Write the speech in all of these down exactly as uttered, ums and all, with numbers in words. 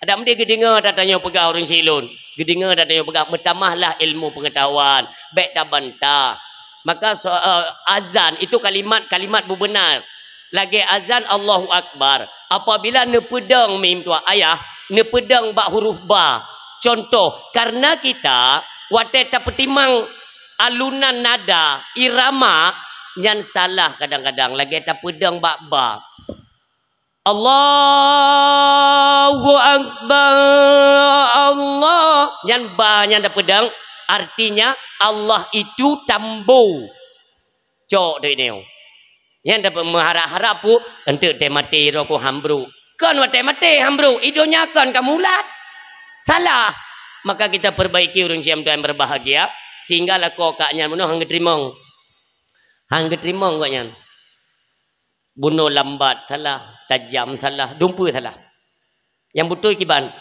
Adak meudeh geudeungoe that tanyoe peugah ureuëng syik lôn. Geudeungoe that tanyoe peugah, meutamahlah ilmu pengetahuan. Bék tabantah. Maka so-, eh, azan itu kalimat-kalimat beubeuna. Lagée azan Allahu Akbar. Apabila neupeudong mim tuan ayah, neupeudong bak huruf ba. Contoh, karena kita watée tapeutimang alunan nada, irama, nyan salah kadang-kadang lagée tapeudong bak ba. Allahu Akbar, Allah. Nyan ba nyan tapeudong, artinya Allah itu tambo. Cok dek nyoe. Nyan dapat meuharap-harap pu, enteuk teuh maté roh ku hambru. Kon watée maté hambru, i donya kon ka mulat. Salah. Maka kita perbaiki ureuëng siam tuan berbahagia, sehingga lakoe kak nyan bunoe han geuteurimong. Han geuteurimong kak nyan. Bunoe lambat salah, tajam salah, dumpeue salah. Nyang beutôi kiban?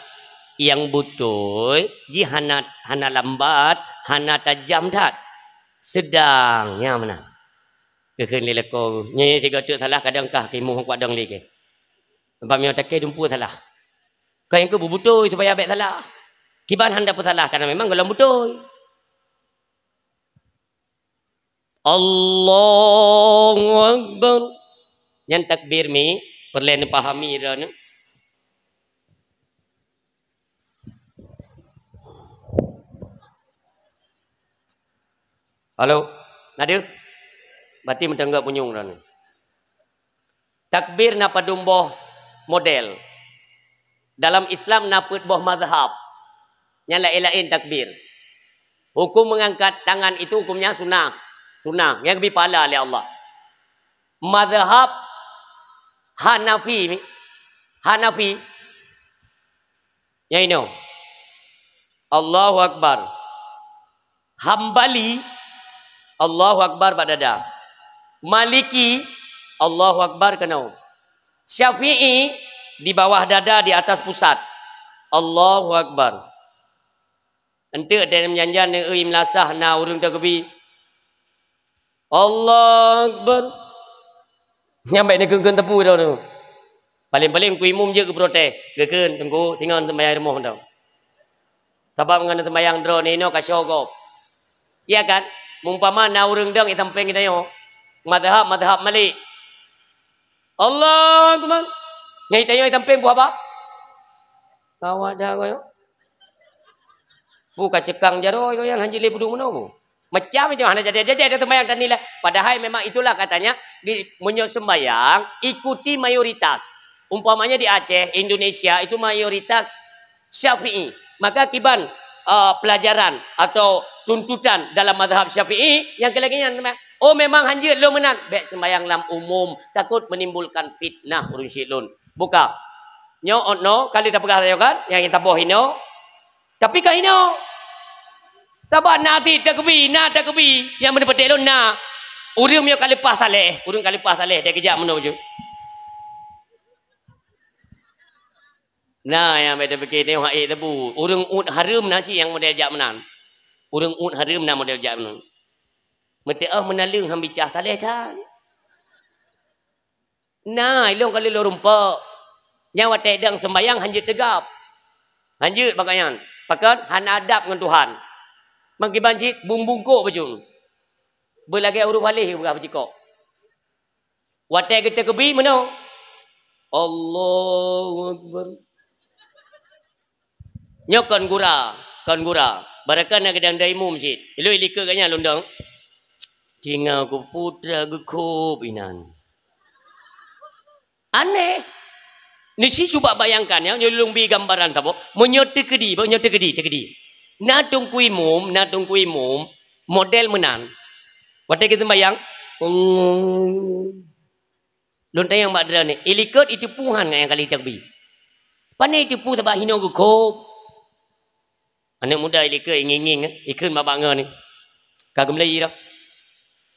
Nyang beutôi jih hana, hana lambat, hana tajam that. Sedang, nyang meunan. Geukheun lé lakoe, nyoe tiga teuk salah kadang kah kimuh kuat dong lé ke. Sebab nyoe takée dumpeue salah. Kau nyang keu beutôi supaya bék salah. Kiban hana peusalah karena memang gohlom beutôi. Allahu Akbar. Nyan takbir mi, peureulée neupahami droeneuh. Halo, na deuh? Berarti meuteunggak punyueng droeneuh. Takbir na padum boh model. Dalam Islam na peuet boh mazhab. Nyan laén-laén takbir. Hukum mengangkat tangan itu hukumnya sunnah. Sunnah. Nyang geubri pahala lé Allah. Mazhab Hanafi. Hanafi. Nyang inoe. Allahu Akbar. Hambali, Allahu Akbar bak dada. Maliki, Allahu Akbar keunoe. Syafi'i, di bawah dada, di atas pusat. Allahu Akbar. Enteuk deh meujanjan neueu meulasah na ureuëng takbir. Allahu Akbar. Nyang bék neukheun-kheun teupeu droeneuh. Paléng-paléng ku imum jeuet geuprotes. Geukheun, "Teungku, singoh seumbahyang rumoh dong." Sabab ngon seumbahyang droeneuh inoe ka syoe gob. Iya kan? Mumpama na ureuëng dong i sampéng geutanyoe, mazhab, mazhab Malik. Allahu Akbar. Nyang i tanyoe i sampéng buah ba? Awak dah goyo. Pu ka ceukang jaroe goyan han jilé peuduek meunoe bu. Macam itu hana jadi-jadi dah sembahyang tadi lah. Padahal memang itulah katanya, di, meunyoe sembahyang, ikuti mayoritas. Umpamanya di Aceh, Indonesia itu mayoritas Syafi'i. Maka kiban, eh, pelajaran atau tuntutan dalam mazhab Syafi'i yang kelagi nyan, oh, memang han jeuet lôn meunan. Bék sembahyang lam umum, takut menimbulkan fitnah ureuëng syik lôn. Buka. Nyoe otno kali tapeugah sayoe kan, nyang taboh inoe. Tapi ka inoe. Sabab na cit takbi, na takbi nyang meuneupeutek lôn na. Ureuëng nyoe ka leupah saleh, ureuëng ka leupah saleh, dia geujak meunoe ju. Na nyang beda pikir tengok hai tebu. Ureuëng ut hareuem na cit nyang model jak meunan. Ureuëng ut hareuem na model jak meunan. Meuteuoh meunaleueng han bicah saleh that. Na, ilong kali lôn rumpok. Nyang watée dang sembahyang han jeuet teugab. Han jeuet bak nyan. Pakon? Hana adab ngon Tuhan. Mangkiban cit bung-bungkok bajun. Beulagée ureuëng waleh beugah bajikok. Watée geutakbi meunoe. Allahu Akbar. Nyoe kon gura, kon gura. Baraka na geudang daimu meusit. Iloi likot ganya lundang. Tinggal ku putra geukop inan. Aneh. Nisi cuba bayangkan ya, nyoe lôn bi gambaran tabo. Meunyoe teukedi, meunyoe teukedi, teukedi. Na tungku imum, na tungku imum model meunan. Watée geuseumbayang, lôn tanyong bak droeneuh, ilikot iteupu han ngon nyang kali takbi. Pane iteupu sabab hinoe geukop. Aneuk muda ilikot ngieng-ngieng, ikheun bak-bak ngon ni. Ka geumeulayi dah.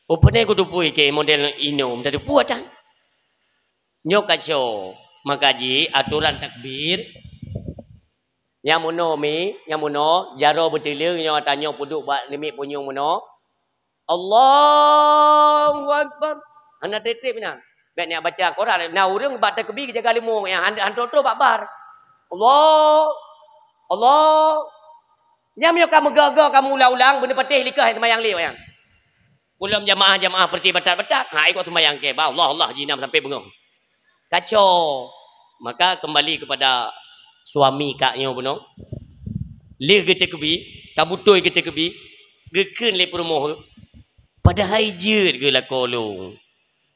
Oh, pane kuteupu ikei model inoe, meutateupu atan. Nyoe ka shoe, maka jih atoran takbir. Nyang meunoe mi, nyang meunoe, jaroe beuteuleung nyoe tanyoe peuduek bak nimiet punyueng meunoe. Allahu Akbar. Hana treb-treb inan. Bék nyak baca Quran. Na ureuëng bak takbir geujaga leumo nyang han, han trok-trok bak bar. Allah, Allah. Nyan meunyoe ka meugo-go, ka meuulang-ulang, beuneupatéh likot hai seumayang lé wayang. Peulom jamaah-jamaah peureutih batat-batat, ha, ikot seumayang keu, ba Allah, Allah, jih nam sampai beungoh. Kacau. Maka kembali kepada suami kak nyoe bunoe. Lheueh geuteukeubi, ka beutôi geuteukeubi, geukheun lé peurumoh, padahai jeuet geulakoe lôn.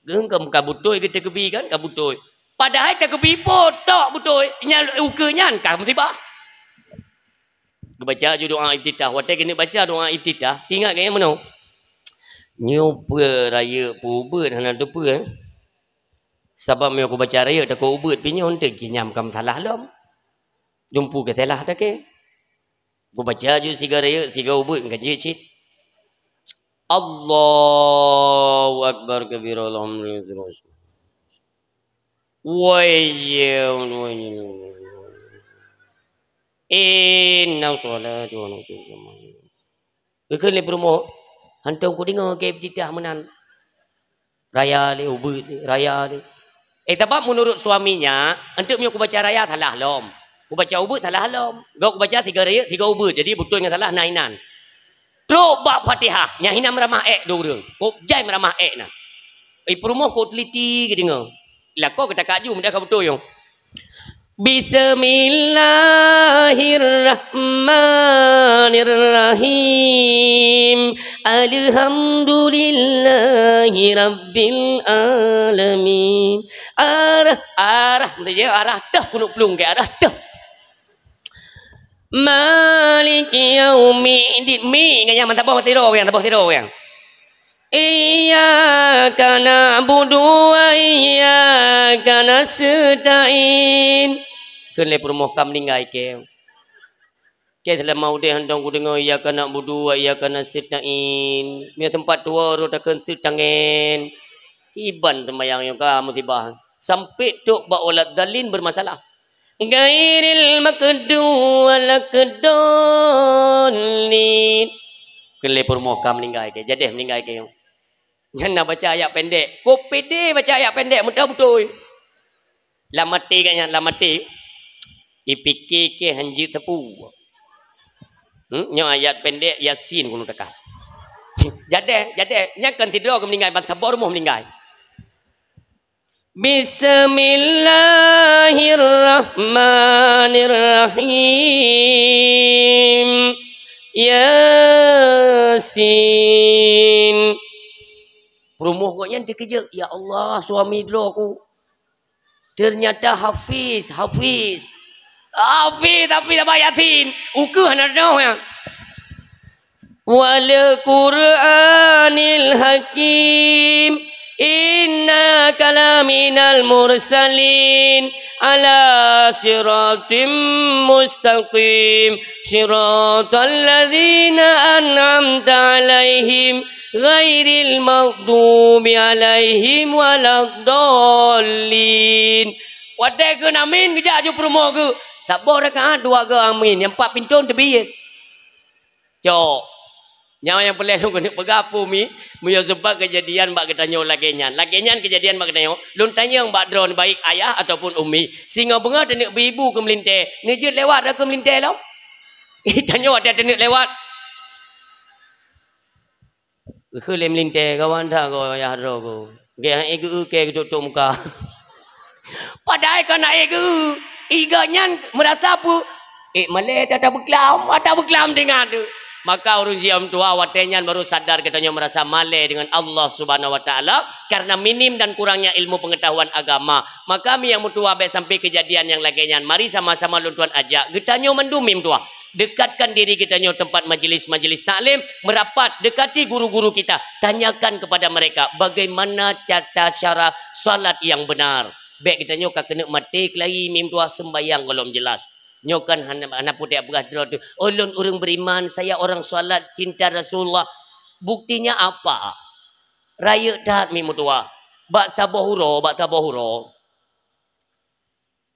Geuh ka, ka beutôi geuteukeubi kan, ka beutôi. Padahai teukeubi po tok beutôi, nyan ukeue nyan ka musibah. Geubaca ju doa iftitah. Watée keuneuk baca doa iftitah, teuingat gaya meunoe. Nyoe peue rayeuk peue ubeut hana teupeue. Sabab meunyoe kubaca rayeuk takot ubeut pih nyoe, eunteuk jih nyam ka meusalah lom. Dumpu keu salah takée. Kubaca ju siga rayeuk siga ubeut ka jeuet cit. Allahu akbar kabira, alhamdulillah. Wai, inna sholati wa nusuki. Geukheun lé peurumoh, hantom kudeungoe keu iftitah meunan. Raya lé, ubeut lé, raya lé. Eh, sabab meunurot suaminya, eunteuk meunyoe kubaca raya salah lom. Kubaca ubeut salah lom. Gob kubaca siga rayeuk, siga ubeut. Jadi beutôi ngon salah na inan. Trok bak Fatihah, nyang hina meuramah ék dua ureuëng. Kok jai meuramah ék na. Eh, peurumoh kok teliti geudeungoe. Lakoe geutakak ju, mudah ka beutôi nyoe. Bismillahirrahmanirrahim. Alhamdulillahi rabbil alamin. Arah, arah, arah teuh kunut plueng ke arah teuh. Maliki yaumiddin. Mi ngon nyang meusaboh sidroe nyang, saboh sidroe nyang. Iyyaka na'budu wa iyyaka nasta'in. Kheun lé peurumoh ka meuninggai keu. Keu seulama udeb hantom kudeungoe iyyaka na'budu wa iyyaka nasta'in. Meunyoe teumpat tuwoe rot takheun seutangen. Kiban seumayang nyoe ka musibah. Sampai trok bak waladdallin bermasalah. Ghairil maghdubi waladdallin. Kheun lé peurumoh ka meuninggai keu, jadeh meuninggai keu. Nyan na baca ayat pendek. Kok pede baca ayat pendek, meudah beutôi. Lam até gobnyan, lam até. Ipike keu hanjeuet teupeu. Hmm? Nyoe ayat pendek Yasin keuneuk takah. Jadeh, jadeh. Nyan kan sidroe keu meuninggai, ban saboh rumoh meuninggai. Bismillahirrahmanirrahim. Yasin. Peurumoh gobnyan teukeujot, "Ya Allah, suami droe ku ternyata hafiz, hafiz." Hafiz, hafiz apa Yasin? Ukeue hana teunoh nyan. Wal Qur'anil Hakim, innaka laminal mursalin, ala siratim mustaqim, siratal ladzina an'amta alaihim, ghairil maghdubi alaihim waladdallin. Watée kheun amin, geujak ju peurumoh geuh. Saboh rakaat dua goe amin, nyang pat pintoe teubiet. Cok. Nyan nyang peureulée lôn keuneuk peugah peue mi, meunyoe seubab keujadian bak geutanyoe lagée nyan. Lagée nyan keujadian bak geutanyoe, lôn tanyong bak droeneuh baik ayah ataupun umi. Singoh beungoh taneuk beu ibu keu meulintée, neujeuet lewat droe keu meulintée lom? Tanyoe watée taneuk lewat. Kheun lé meulintée, "Kawan that goe ayah droe goe. Gét han ék geu-eu kée geutok-tok muka." Padahai kon han ék geu-eu. Iga nyan meurasa peue? Ék malée ata beuklam, ata beuklam teuingat tu. Maka ureuëng jiom tuha watée nyan baru sadar geutanyoe meurasa malée deungon Allah Subhanahu wa Taala karena minim dan kurangnya ilmu pengetahuan agama. Maka mi nyang meutuha bék sampai keujadian nyang lagée nyan. Mari sama-sama lôn tuan ajak geutanyoe mandum mi meutuha. Dekatkan diri geutanyoe teumpat majelis-majelis taklim, merapat, dekati guru-guru kita, tanyakan kepada mereka bagaimana tata cara salat yang benar. Bék geutanyoe ka keuneuk maté keulayi mi meutuha seumbayang gohlom jeulaih. Nyoe kan hana, hana putéh peugah droe teuh, "Oh, lôn ureuëng beriman, saya orang salat, cinta Rasulullah." Buktinya apa? Rayeuk that mi meutuha. Bak saboh uroe, bak saboh uroe.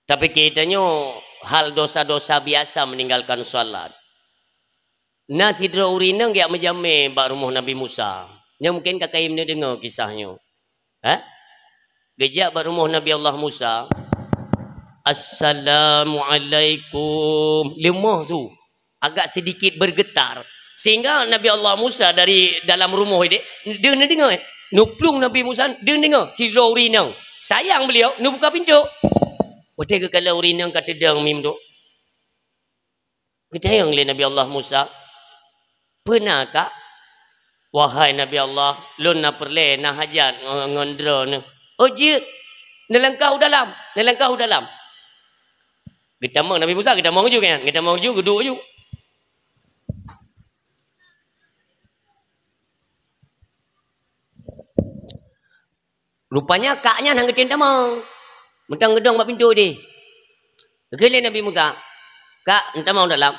Tapi geutanyoe hal dosa-dosa biasa meninggalkan salat. Na sidroe ureuëng inong geujak meujamé bak rumoh Nabi Musa. Nyoe mungken ka kayém neudeungoe kisah nyoe. Ha? Geujak bak rumoh Nabi Allah Musa. "Assalamualaikum." Leumoh su, agak sedikit bergetar. Sehingga Nabi Allah Musa dari dalam rumoh idéh, deuh neudeungoe. Neuplueng Nabi Musa, deuh neudeungoe. Sidroe ureueng inong. Sayang beliau, neubuka pintoe. Watèe geukalon ureueng inong ka teudong mim tu. Geutanyong lé Nabi Allah Musa, "Peue na, Kak?" "Wahai Nabi Allah, lôn na peureulèe, na hajat ngon, ngon droeneuh." "Oh, jeuet, neulangkah u dalam, neulangkah u dalam." Geutamong Nabi Musa, geutamong ju kan? Geutamong ju, geuduek ju. Rupanya kak nyan han geutem tamong. Mantong geudong bak pintoe deh. Geukheun lé Nabi Musa, "Kak, neutamong dalam?"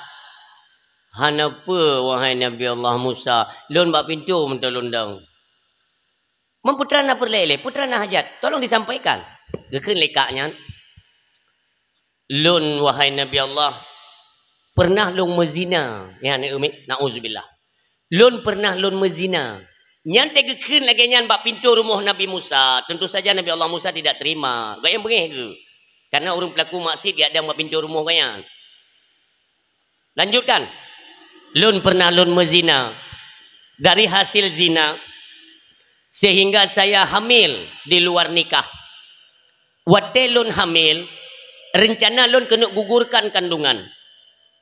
"Hana peue, wahai Nabi Allah Musa, lôn bak pintoe mantong lôn dong." "Meupeue teuma na peureulèe lé, peue teuma na hajat? Tolong disampaikan." Geukheun lé kak nyan, "Lôn, wahai Nabi Allah, pernah lôn meuzina." Nyan, umi, nauzubillah. "Lôn pernah lôn meuzina." Nyan teugeukheun lagèe nyan bak pintoe rumoh Nabi Musa. Tentu saja Nabi Allah Musa tidak terima. Gobnyan beungéh geuh. Karena ureueng peulaku maksiet geujak dong bak pintoe rumoh gobnyan. Lanjutkan. "Lôn pernah lôn meuzina. Dari hasil zina, sehingga saya hamil di luar nikah. Watèe lôn hamil, rencana lôn keuneuk gugurkan kandungan.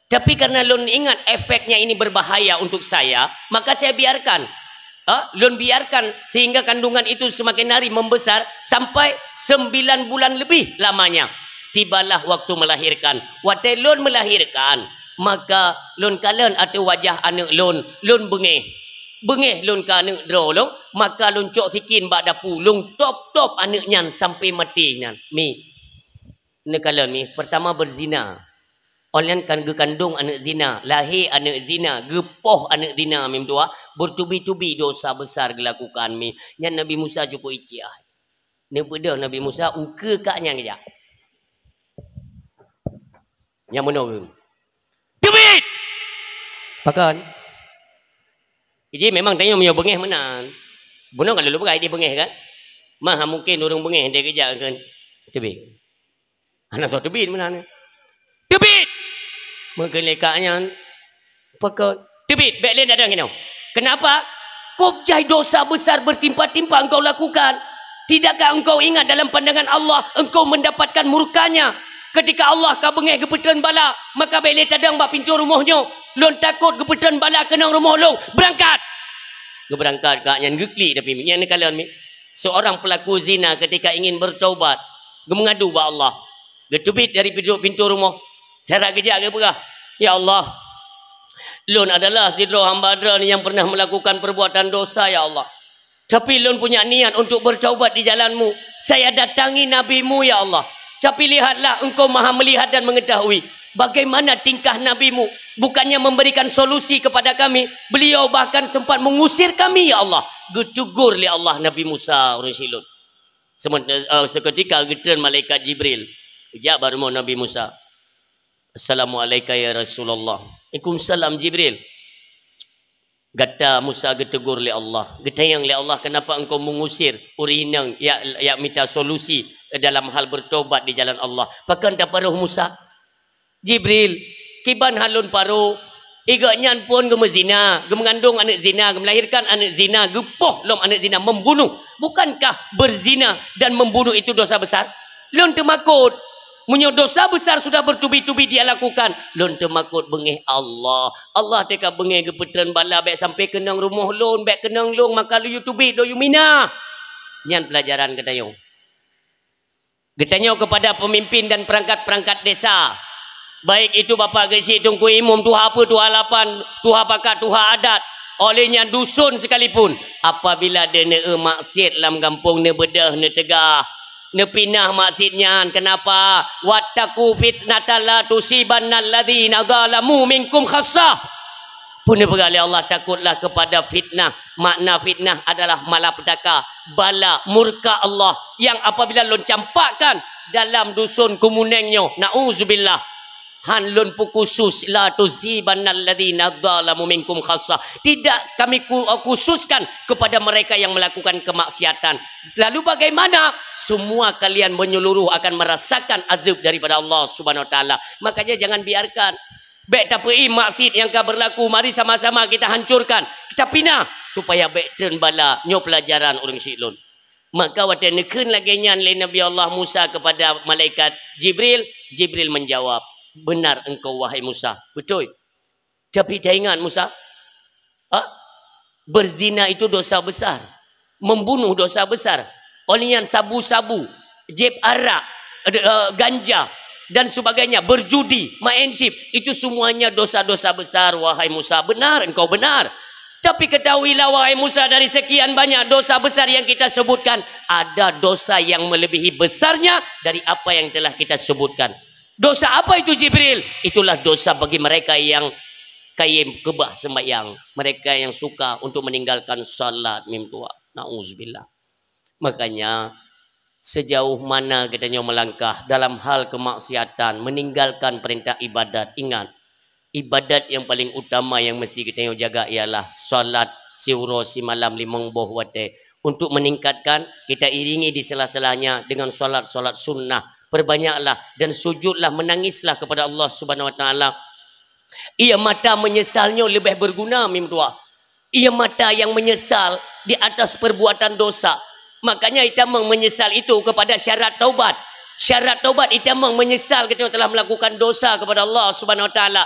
Tapi karena lôn ingat efeknya ini berbahaya untuk saya, maka saya biarkan. Ha? Lôn biarkan sehingga kandungan itu semakin hari membesar sampai sembilan bulan lebih lamanya. Tibalah waktu melahirkan. Watèe lôn melahirkan, maka lôn kalon ateueh wajah aneuk lôn, lôn beungéh. Beungéh lôn keu aneuk droe lôn, maka lôn cok sikin bak dapu, lôn top-top aneuk nyan sampai maté nyan." Mi. Neukalon mi, pertama berzina. Óh lheueh nyan kan geukandong aneuk zina, lahé aneuk zina, geupoh aneuk zina, mi meutuah, bertubi-tubi dosa besar geulakukan mi. Nyan Nabi Musa cukup icik ah. Neubeudôh Nabi Musa ukeue kak nyan geujak. Nyang meunoe geuh. Teubiet! Pakon? Jadi memang tanyoe meunyoe beungéh meunan. Bunoe kan lôn peugah idéh beungéh kan? Maha mungkin ureueng beungéh deh geujak kan. Teubiet. Hana soe teubiet meunan. Teubiet! Meukeuleh kak nyan. Pakon? Teubiet, bèk lé datang keunoe. Kenapa? Kok jai dosa besar bertimpa-timpa engkau lakukan? Tidakkah engkau ingat dalam pandangan Allah engkau mendapatkan murkanya? Ketika Allah ka beungéh geupeutreun bala, maka bèk lé tadong bak pintoe rumoh nyoe. Lôn takot geupeutreun bala keunong rumoh lôn. Beurangkat! Geubeurangkat kak nyan geuklik tapi nyan neukalon mi. Seorang pelaku zina ketika ingin bertaubat, geumeungadu bak Allah. Geuteubiet dari pintoe, pintoe rumoh. Sira geujak geupeugah, "Ya Allah, lôn adalah sidroe hamba Droeneuh nyang pernah melakukan perbuatan dosa, ya Allah. Tapi lôn punya niat untuk bertaubat di jalan-Mu. Saya datangi Nabi-Mu, ya Allah. Tapi lihatlah, Engkau Maha Melihat dan Mengetahui. Bagaimana tingkah Nabi-Mu? Bukannya memberikan solusi kepada kami, beliau bahkan sempat mengusir kami, ya Allah." Geutegur lé Allah Nabi Musa ureueng silot. Semen-, eh, seketika geutreun malaikat Jibril. Geujak bak rumoh Nabi Musa. "Assalamualaika ya Rasulullah." "Waalaikumsalam Jibril." Gata Musa geutegur lé Allah. Geutanyong lé Allah, "Kenapa engkau mengusir ureueng inong jak, jak mita solusi dalam hal bertobat di jalan Allah?" Pakon taparoh Musa? "Jibril, kiban han lôn paro, i gobnyan phon geumeuzina, geumeungandong aneuk zina, geumeulahirkan aneuk zina, geupoh lom aneuk zina, membunuh. Bukankah berzina dan membunuh itu dosa besar? Lôn teumakot. Meunyoe dosa besar sudah bertubi-tubi dia lakukan, lôn teumakot beungéh Allah. Allah teuka beungéh geupeutreun bala bèk sampai keunong rumoh lôn, bèk keunong lôn, maka lôn yue teubiet, lôn yue mina." Nyan peulajaran geutanyoe. Geutanyoe kepada pemimpin dan perangkat-perangkat desa, baik itu Bapak Geuchik, Teungku Imum, tuha peue, tuha lapan, tuha pakat, tuha adat, oleh nyan dusun sekalipun, apabila deuh neueu maksiet lam gampông, neubeudôh, neuteugah, neupinah maksiet nyan. Kenapa? "Wattaqu fitnatan la tusibanna alladzina zalamu minkum khassah." Peue neupeugah lé Allah, "Takutlah kepada fitnah." Makna fitnah adalah malapetaka, bala, murka Allah yang apabila lôn campakkan dalam dusun Kumuneng nyoe, nauzubillah. Han lôn peukhusus, "La tusibanna alladzina zalamu minkum khassah." Tidak kami ku-, khususkan kepada mereka yang melakukan kemaksiatan. Lalu bagaimana? Semua kalian menyeluruh akan merasakan azab daripada Allah Subhanahu wa Taala. Makanya jangan biarkan. Bèk tapeuék maksiat nyang ka berlaku, mari sama-sama kita hancurkan, kita pinah, supaya bèk treun bala. Nyoe pelajaran ureueng syik lôn. Maka watèe neukheun lagèe nyan lé Nabi Allah Musa kepada malaikat Jibril, Jibril menjawab, "Benar engkau, wahai Musa." Beutôi. Tapi taingat, Musa, ha? Berzina itu dosa besar. Membunuh dosa besar. Oleh nyan sabu-sabu, jeb arak, eh, ganja, dan sebagainya, berjudi, main chip, itu semuanya dosa-dosa besar, wahai Musa. Benar, engkau benar. Tapi ketahuilah, wahai Musa, dari sekian banyak dosa besar yang kita sebutkan, ada dosa yang melebihi besarnya dari apa yang telah kita sebutkan. Dosa apa itu, Jibril? Itulah dosa bagi mereka yang kayém keubah sembahyang, mereka yang suka untuk meninggalkan salat mim tuha. Nauzubillah. Makanya, sejauh mana geutanyoe melangkah dalam hal kemaksiatan, meninggalkan perintah ibadat, ingat, ibadat yang paling utama yang mesti geutanyoe jaga ialah salat siuroe simalam limong boh watèe. Untuk meningkatkan, kita iringi di sela-selanya dengan salat-salat sunnah. Perbanyaklah dan sujudlah, menangislah kepada Allah Subhanahu wa Taala. Ia mata menyesal nyoe leubeh berguna mim tuha. Ia mata yang menyesal di atas perbuatan dosa. Makanya itamong menyesal itu kepada syarat taubat. Syarat taubat itamong menyesal ketika telah melakukan dosa kepada Allah Subhanahu wa Taala.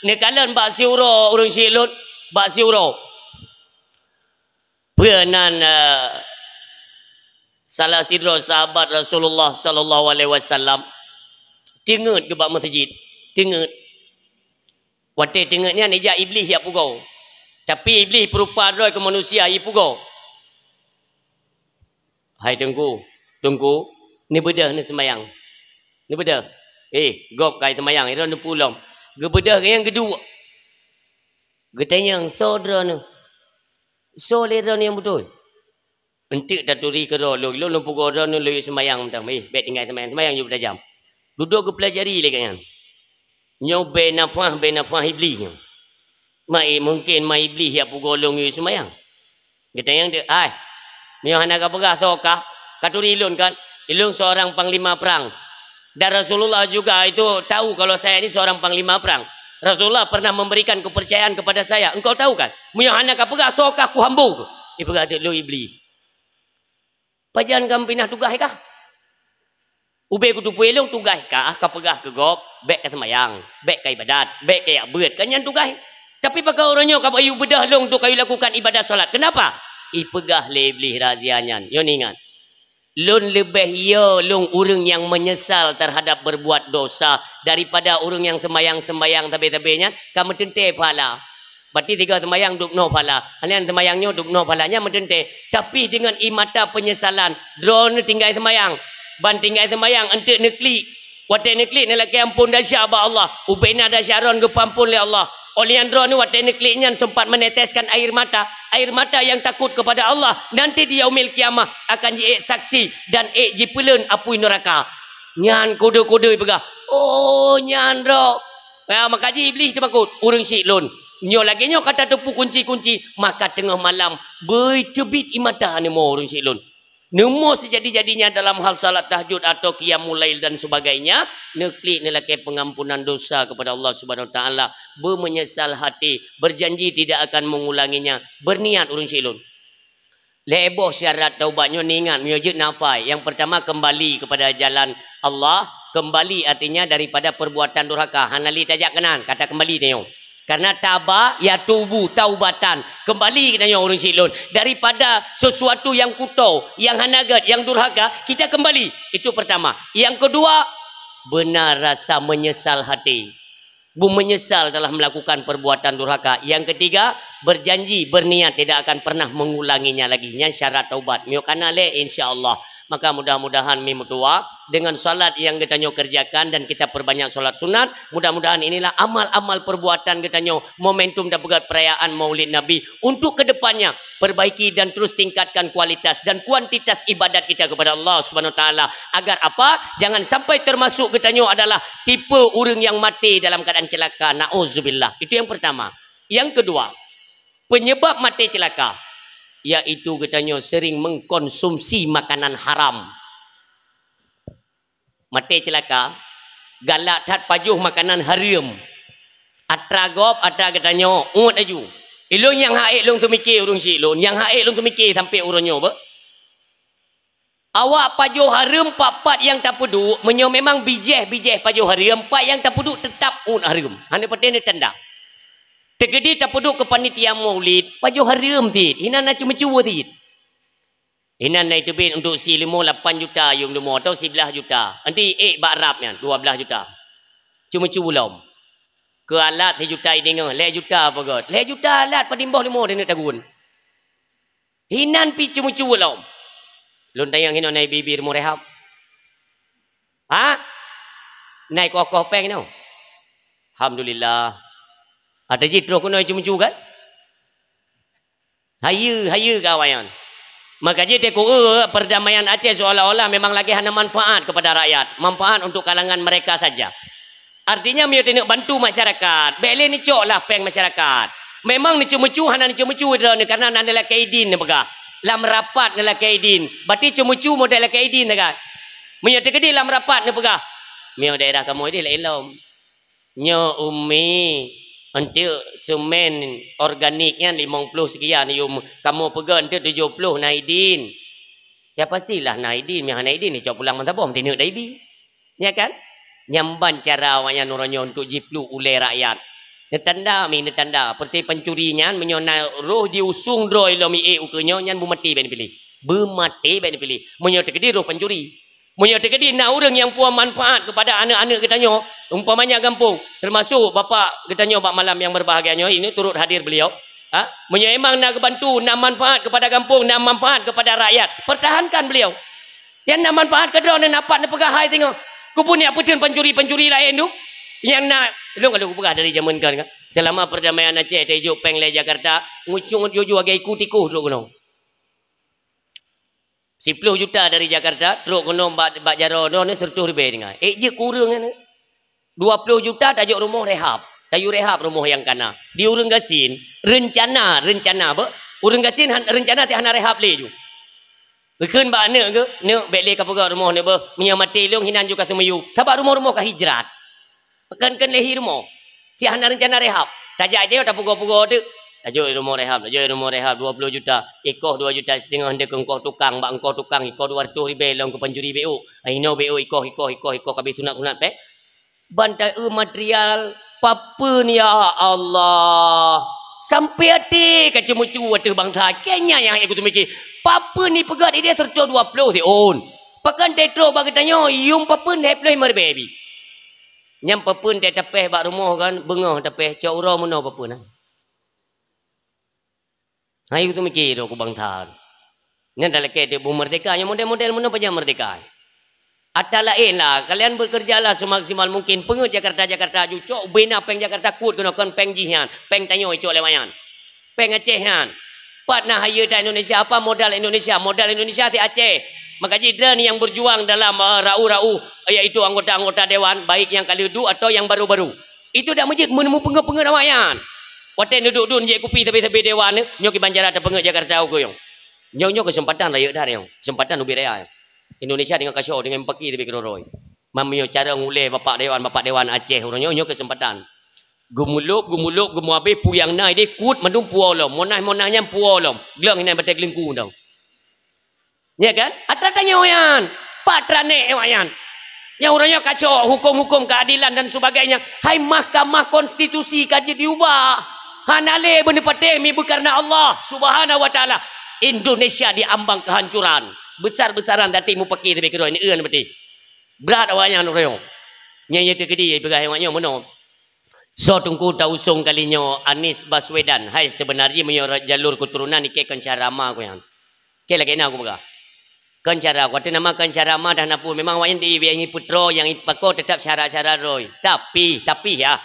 Neukalon bak siuroe ureueng syik lôn, bak siuroe. Peue nan, eh, salah sidroe sahabat Rasulullah sallallahu alaihi wasallam teungeut geuh bak meuseujid, teungeut. Watèe teungeut nyan ijak Iblih jak pugoe. Tapi Iblih peurupa droe keu manusia, ipugoe. "Hai Teungku, Teungku, neubeudôh neuseumayang. Neubeudôh." "Eh, gob kai seumayang, droeneuh neupulom." Geubeudôh geuh nyang geuduek. Geutanyong, "Soe droeneuh? Soe lé droeneuh nyang beutôi?" "Eunteuk taturi keudroe lôn, lôn lôn pugoe droeneuh lôn seumayang mantong." "Eh, bèk tinggai seumayang, seumayang jeuet beutajam." Dudoe geupeulajari lé gobnyan. Nyoe bèe nafah, bèe nafah Iblih nyoe. Ma, eh, mungken ma Iblih jak pugoe lôn yue seumayang. Geutanyong teuk, "Hai, meunyoe hana kapeugah soe kah, katuri lôn kan? Lôn seorang panglima perang. Dan Rasulullah juga itu tahu kalau saya ini seorang panglima perang. Rasulullah pernah memberikan kepercayaan kepada saya. Engkau tahu kan? Meunyoe hana kapeugah soe kah, kuhambo keuh." Ipeugah teuk, "Lôn Iblih." "Pajan kamoe pinah tugaih kah? Ubé kuteupeue lôn tugaih kah kapeugah keu gob, bèk kaseumayang, bèk kaibadat, bèk kajak beuet, kan nyan tugaih. Tapi pakon uroe nyoe kabayu beudôh lôn untuk kayue lakukan ibadat salat. Kenapa?" Ipeugah lé Iblih razia nyan. Nyoe ingat, "Lôn leubeh yo lôn ureueng nyang meunyeusal teuhadab beurbuat dosa daripada ureueng nyang seumayang-seumayang sabé-sabé nyan ka meuteuntèe pahala." Berarti sigoe seumayang dub noe pahala. Hana seumayang nyoe dub noe pahala, nyan meuteuntèe. Tapi deungon ie mata peunyesalan, droeneuh tinggai seumayang. Ban tinggai seumayang eunteuk neuklik. Watèe neuklik neulakèe amphon desya bak Allah. Ubé na desya droeneuh geupeuamphon lé Allah. Óh lheueh nyan droeneuh watèe neuklik nyan sempat meneteskan air mata. Air mata yang takut kepada Allah nanti di yaumil qiyamah akan jiék saksi dan ék jipeuleuen apui neuraka. Nyan kode-kode peugah, "Oh, nyan droe." Ya, maka ji Iblih teumakot, "Ureueng syiek lôn. Nyoe lagèe nyoe ka tateupeue kunci-kunci, maka teungoh malam beuiteubiet ie mata neumoe ureueng syiek lôn." Neumoe sejadi-jadinya dalam hal salat tahajud atau qiyamul lail dan sebagainya, neuklik neulakèe pengampunan dosa kepada Allah Subhanahu Wa Taala, beumeunyeusal haté, berjanji tidak akan mengulanginya, berniat ureueng syiek lôn. Lhèe boh syarat taubat nyoe neuingat, meunyoe jeuet nafai. Yang pertama, kembali kepada jalan Allah. Kembali artinya daripada perbuatan durhaka. Hana lé tajak keunan, ka takeumbali tanyoe. Karena taba yatubu taubatan. Kembali tanyoe ureueng syiek lôn. Daripada sesuatu yang kuto, yang hana gèt, yang durhaka, kita kembali. Itu pertama. Yang kedua, beuna rasa meunyeusal haté. Beumeunyeusal telah melakukan perbuatan durhaka. Yang ketiga, berjanji, berniat tidak akan pernah mengulanginya lagi. Nyan syarat taubat. Meunyoe kana lé, insya Allah. Maka mudah-mudahan mi meutuwa dengan salat yang geutanyoe kerjakan dan kita perbanyak salat sunat, mudah-mudahan inilah amal-amal perbuatan geutanyoe, momentum dan peugah perayaan Maulid Nabi untuk kedepannya. Perbaiki dan terus tingkatkan kualitas dan kuantitas ibadat kita kepada Allah Subhanahu Wa Taala. Agar apa? Jangan sampai termasuk geutanyoe adalah tipe ureuëng yang mati dalam keadaan celaka. Nauzubillah. Itu yang pertama. Yang kedua, penyebab mati celaka, yaitu geutanyoe sering mengkonsumsi makanan haram. Mati celaka, galak that pajoh makanan hareuem. Atra gob, atra geutanyoe, uet laju. Ilôn nyang hak ék lôn teumike ureuëng syiek lôn, nyang hak ék lôn teumike sampai uroe nyoe beuh. Awak pajoh hareuem pat-pat nyang tapeuduek, meunyoe memang bijéh-bijéh pajoh hareuem, pat nyang tapeuduek teutap uet hareuem. Hana patéh neutanda. Teukeudi tapeuduek keu panitia maulid, pajoh hareuem cit, hinan na ceumeucue cit. Hinan na iteubiet untuk si limo lapan juta yum limo atau siblaih juta. Nanti ék bak rab nyan, dua blaih juta. Ceumeucue lom. Keu alat sijuta idingoh, lhée juta peugöt. Lhée juta alat padum boh limo taneuk tagun. Hinan pi ceumeucue lom. Lôn tanyong hinoe na ibi-ibi rumoh rehab. Ha? Na ikoh-koh péng nyoe? Alhamdulillah. Ata jih troh keunoe ceumeucue kan? Hayeue, hayeue keu awaknyan. Maka jih teuku, eh, perdamaian Aceh seolah-olah memang lagée hana manfaat kepada rakyat, manfaat untuk kalangan mereka saja. Artinya, meunyoe taneuk bantu masyarakat, bék lé neucok lah péng masyarakat. Memang neuceumeucue hana neuceumeucue droeneuh, karena na neulakée idin neupeugah. Lam rapat neulakée idin. Berarti ceumeucue model lakée idin sagai. Meunyoe teukeudi lam rapat neupeugah, "Meunyoe daerah kamoe ideh laén lom. Nyoe Umi, eunteuk semen organik nyan limong ploh sekian yum, kamoe peugöt eunteuk tujoh ploh na idin." Ya, pastilah na idin, meunyoe hana idin, neucok pulang meusaboh, meutinuk daibi. Ya kan? Nyan ban cara awaknyan uroe nyoe untuk jipluek ulée rakyat. Neutanda mi, neutanda. Peureuté pancuri nyan, meunyoe na roh jiusung droe lom iék ukeue nyoe, nyan beumaté bék neupiléh. Beumaté bék neupiléh. Meunyoe teukeudi roh pancuri. Meunyoe teukeudi na ureuëng nyang puwoe manfaat keupada aneuëk-aneuëk geutanyoe, umpamanya gampông, teumasok bapak geutanyoe bak malam nyang beurbahagia nyoe, ini turut hadir beliau. Ha? Meunyoe memang na geubantu, na manfaat keupada gampông, na manfaat keupada rakyat, pertahankan beliau. Nyang na manfaat keu droeneuh na pat neupeugah hai singoh. Keupeue neujak peuteun pancuri-pancuri laén tu? Nyang na, lôn ka lôn peugah dari jameun kan, kan? Seulama perdamaian Aceh tajok péng lé Jakarta, ngucung jujur lagée iku tikoh trok keunoe. Siploh juta dari Jakarta, trok keunoe bak, bak jaroe droeneuh seratus ribée tinggai. Ék jeuet keu ureuëng nyan. Dua ploh juta tajok rumoh rehab. Tayue rehab rumoh nyang kana. Di ureuëng gasien, reuncana, reuncana beuh. Ureuëng gasien han, reuncana teuh hana rehab lé ju. Geukheun bak aneuëk geuh, "Neuk, bék lé kapeugöt rumoh neuk beuh. Meunyoe maté lôn hinan ju ka teumiyueb." Sabab rumoh-rumoh ka hijrat. Pakon kheun lé hi rumoh. Teuh hana reuncana rehab. Tajak iteuk tapugoe-pugoe teuk. Tajok rumoh rehab, tajok rumoh rehab dua ploh juta. Ikoh dua juta siteungoh, eunteuk keu eungkoh tukang, bak eungkoh tukang ikoh dua ratus ribée lom keu pancuri béuk. Inoe béuk ikoh, ikoh, ikoh, ikoh, ka abéh sunat-sunat péng. Ban taeu material, papeuen ya Allah. Sampai até ka ceumeucue ateueh bansa. Keu nyan nyang hana kuteumiki. Papeuen ipeugöt ideh seratus dua ploh siôn. Pakon tetrok bak geutanyoe, yum papeuen lhée ploh limong ribée bi. Nyang papeuen teuh tapéh bak rumoh kan, beungoh tapéh, cok uroe meunoe papeuen. Hai, beuteumiké droe ku bansa. Nyan talakée teuk beuh merdeka, nyang model-model meunoe pajan merdeka. Ata laén lah, kalian bekerjalah semaksimal mungkin. Peungeuet Jakarta-Jakarta ju, cok ubé na péng Jakarta kuet keunoe, kon péng jih nyan, péng tanyoe icok lé awaknyan. Péng Aceh nyan. Pat na hayeue that Indonesia, apa modal Indonesia? Modal Indonesia di Aceh. Maka jih droeneuh nyang berjuang dalam, eh, rau-rau, yaitu anggota-anggota dewan, baik nyang ka lheueh duek atau nyang baru-baru. Itu dak meujeuet meunemu peungeuet-peungeuet awaknyan. Watée neuduek dun jép kupi sabe-sabe dewan, nyoe kiban cara tapeungeuet Jakarta ukeue nyoe. Nyoe, nyoe keuseumpatan rayeuk that nyoe. Keuseumpatan ubit raya nyoe. Indonesia deungon kasoe, deungon paki sabe keudroe-droe. Man meunyoe cara ngulée bapak dewan, bapak dewan Aceh uroe nyoe, nyoe keuseumpatan. Geumulop, geumulop, geumeuabéh peue nyang na ideh kuet mandum puwoe lom. Monas-monas nyan puwoe lom. Gleueng inan batée geuleungku dong. Ya kan? Atra tanyoe nyan. Pat ranék awaknyan. Nyang uroe nyoe kacok huköm-huköm keadilan dan sebagainya. Hai Mahkamah Konstitusi ka jeuet diubah. Hana lé beuneupatéh mi beukareuna Allah Subhanahu wa Taala. Indonesia diambang kehancuran. Besar-besaran tapi mupaki tapi keudroe ni eun beutih. Brat awaknyan uroe nyoe. Nyang, nyang teukeudi peugah awaknyan meunoe. Soe teungku tausong kali nyoe Anies Baswedan? Hai, seubeuna jih meunyoe jalur keuturonan ikei kon cara ma ku nyan. Ikei lagèe na kupeugah. Kon cara ku, ateueh nama kon cara ma dah na peue, memang awaknyan di, di, di peutroe nyang ipako teutap syara-syara droe. Tapi, tapi ya,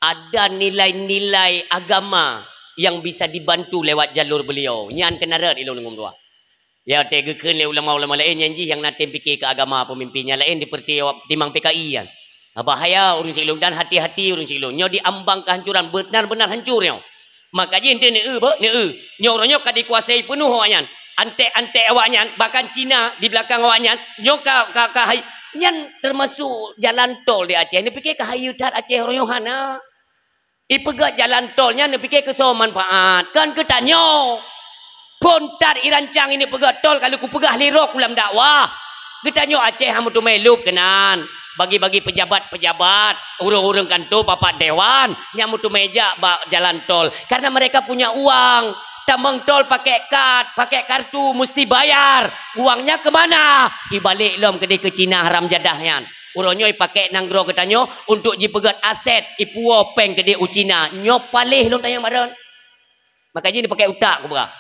ada nilai-nilai agama yang bisa dibantu lewat jalur beliau. Nyan keunaret ilôn ngon dua. Ya, watèe geukheun lé ulama-ulama laén, nyan jih nyang na tem pike keu agama peumimpin nyang laén dipeurti awak timang P K I nyan. Bahaya ureueng siklong dan hati-hati ureueng siklong. Nyoe di ambang kehancuran, benar-benar hancur nyoe. Maka jih ente neu-eu, beuh, neu-eu. Nyoe uroe nyoe ka dikuasai peunoh awaknyan. Antek-antek awaknyan, bahkan Cina di belakang awaknyan, nyoe ka, ka, ka hai, nyan termasuk jalan tol di Aceh. Neupike ka hayeue that Aceh uroe nyoe hana. Ipeugöt jalan tol nyan neupike keu soe manfaat, kon keu tanyoe. Phon that irancang ini peugöt tol ka lheueh kupeugah lé roh ku lam dakwah. Geutanyoe Aceh han meuteumé lôb keunan. Bagi-bagi pejabat-pejabat, ureueng-ureueng kantô papat dewan nyang meuteumé jak bak jalan tol. Karena mereka punya uang. Tamong tol pakai kad, pakai kartu, mesti bayar. Uangnya ke mana? Ibalek lom keudeh keu Cina haram jadah nyan. Uroe nyoe ipakék nanggroe geutanyoe untuk jipeugöt aset, ipuwoe péng keudeh u Cina. Nyoe paléh lôn tanyong bak droen. Maka jih neupakék utak kupeugah.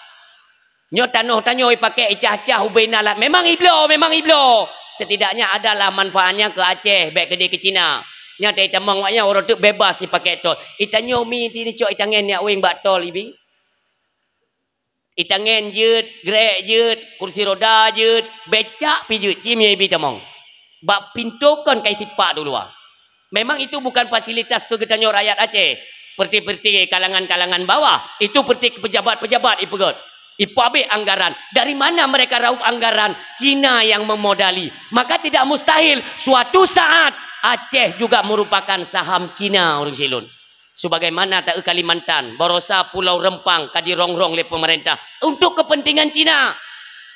Nyoe tanoh tanyoe ipakék icah-cah ubé na lat. Memang ibloe, memang ibloe. Setidaknya adalah manfaatnya keu Aceh, bèk keudeh keu Cina. Nyan teutamong awak nyan uroe teuk bebas ipakék tol. Itanyoe mi ti icok itangen nyak weng bak tol ibi. Itangen jeuet, grek jeuet, kursi roda jeuet, becak pi jeuet, ci miyueb ibi tamong. Bak pintoe kon kai sipak duluwa. Memang itu bukan fasilitas keu geutanyoe rakyat Aceh, seperti-seperti kalangan-kalangan bawah, itu seperti pejabat-pejabat ipeugöt. Ipeuabéh anggaran. Dari mana mereka raup anggaran? Cina yang memodali. Maka tidak mustahil suatu saat Aceh juga merupakan saham Cina, ureueng silôn. Sebagaimana ta-, Kalimantan, barosa Pulau Rempang ka jirongrong lé pemerintah untuk kepentingan Cina.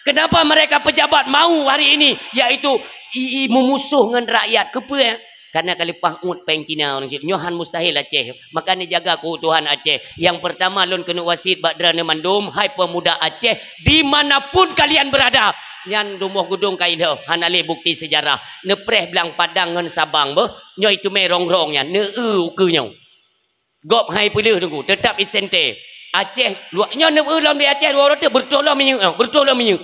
Kenapa mereka pejabat mau hari ini, yaitu i, i, meumusoh ngon rakyat? Keupeue? Karena ka leupah ngut péng Cina ureueng cit. Nyoe han mustahil Aceh. Maka neujaga keutuhan Aceh. Nyang pertama lôn keuneuk wasiet bak droeneuh mandum, hai pemuda Aceh, di mana pun kalian berada. Nyan rumoh gudong ka ilheueh, hana lé bukti sejarah. Neupreh blang Padang ngon Sabang beuh. Nyoe iteumé rongrong nyan, neu-eu ukeue nyoe. Gob hai peuleueh teungku, teutap isente. Aceh, luwa-, nyoe neu-eu lom di Aceh dua uroe teuk, beureutoh lom minyeuk, beureutoh lom minyeuk.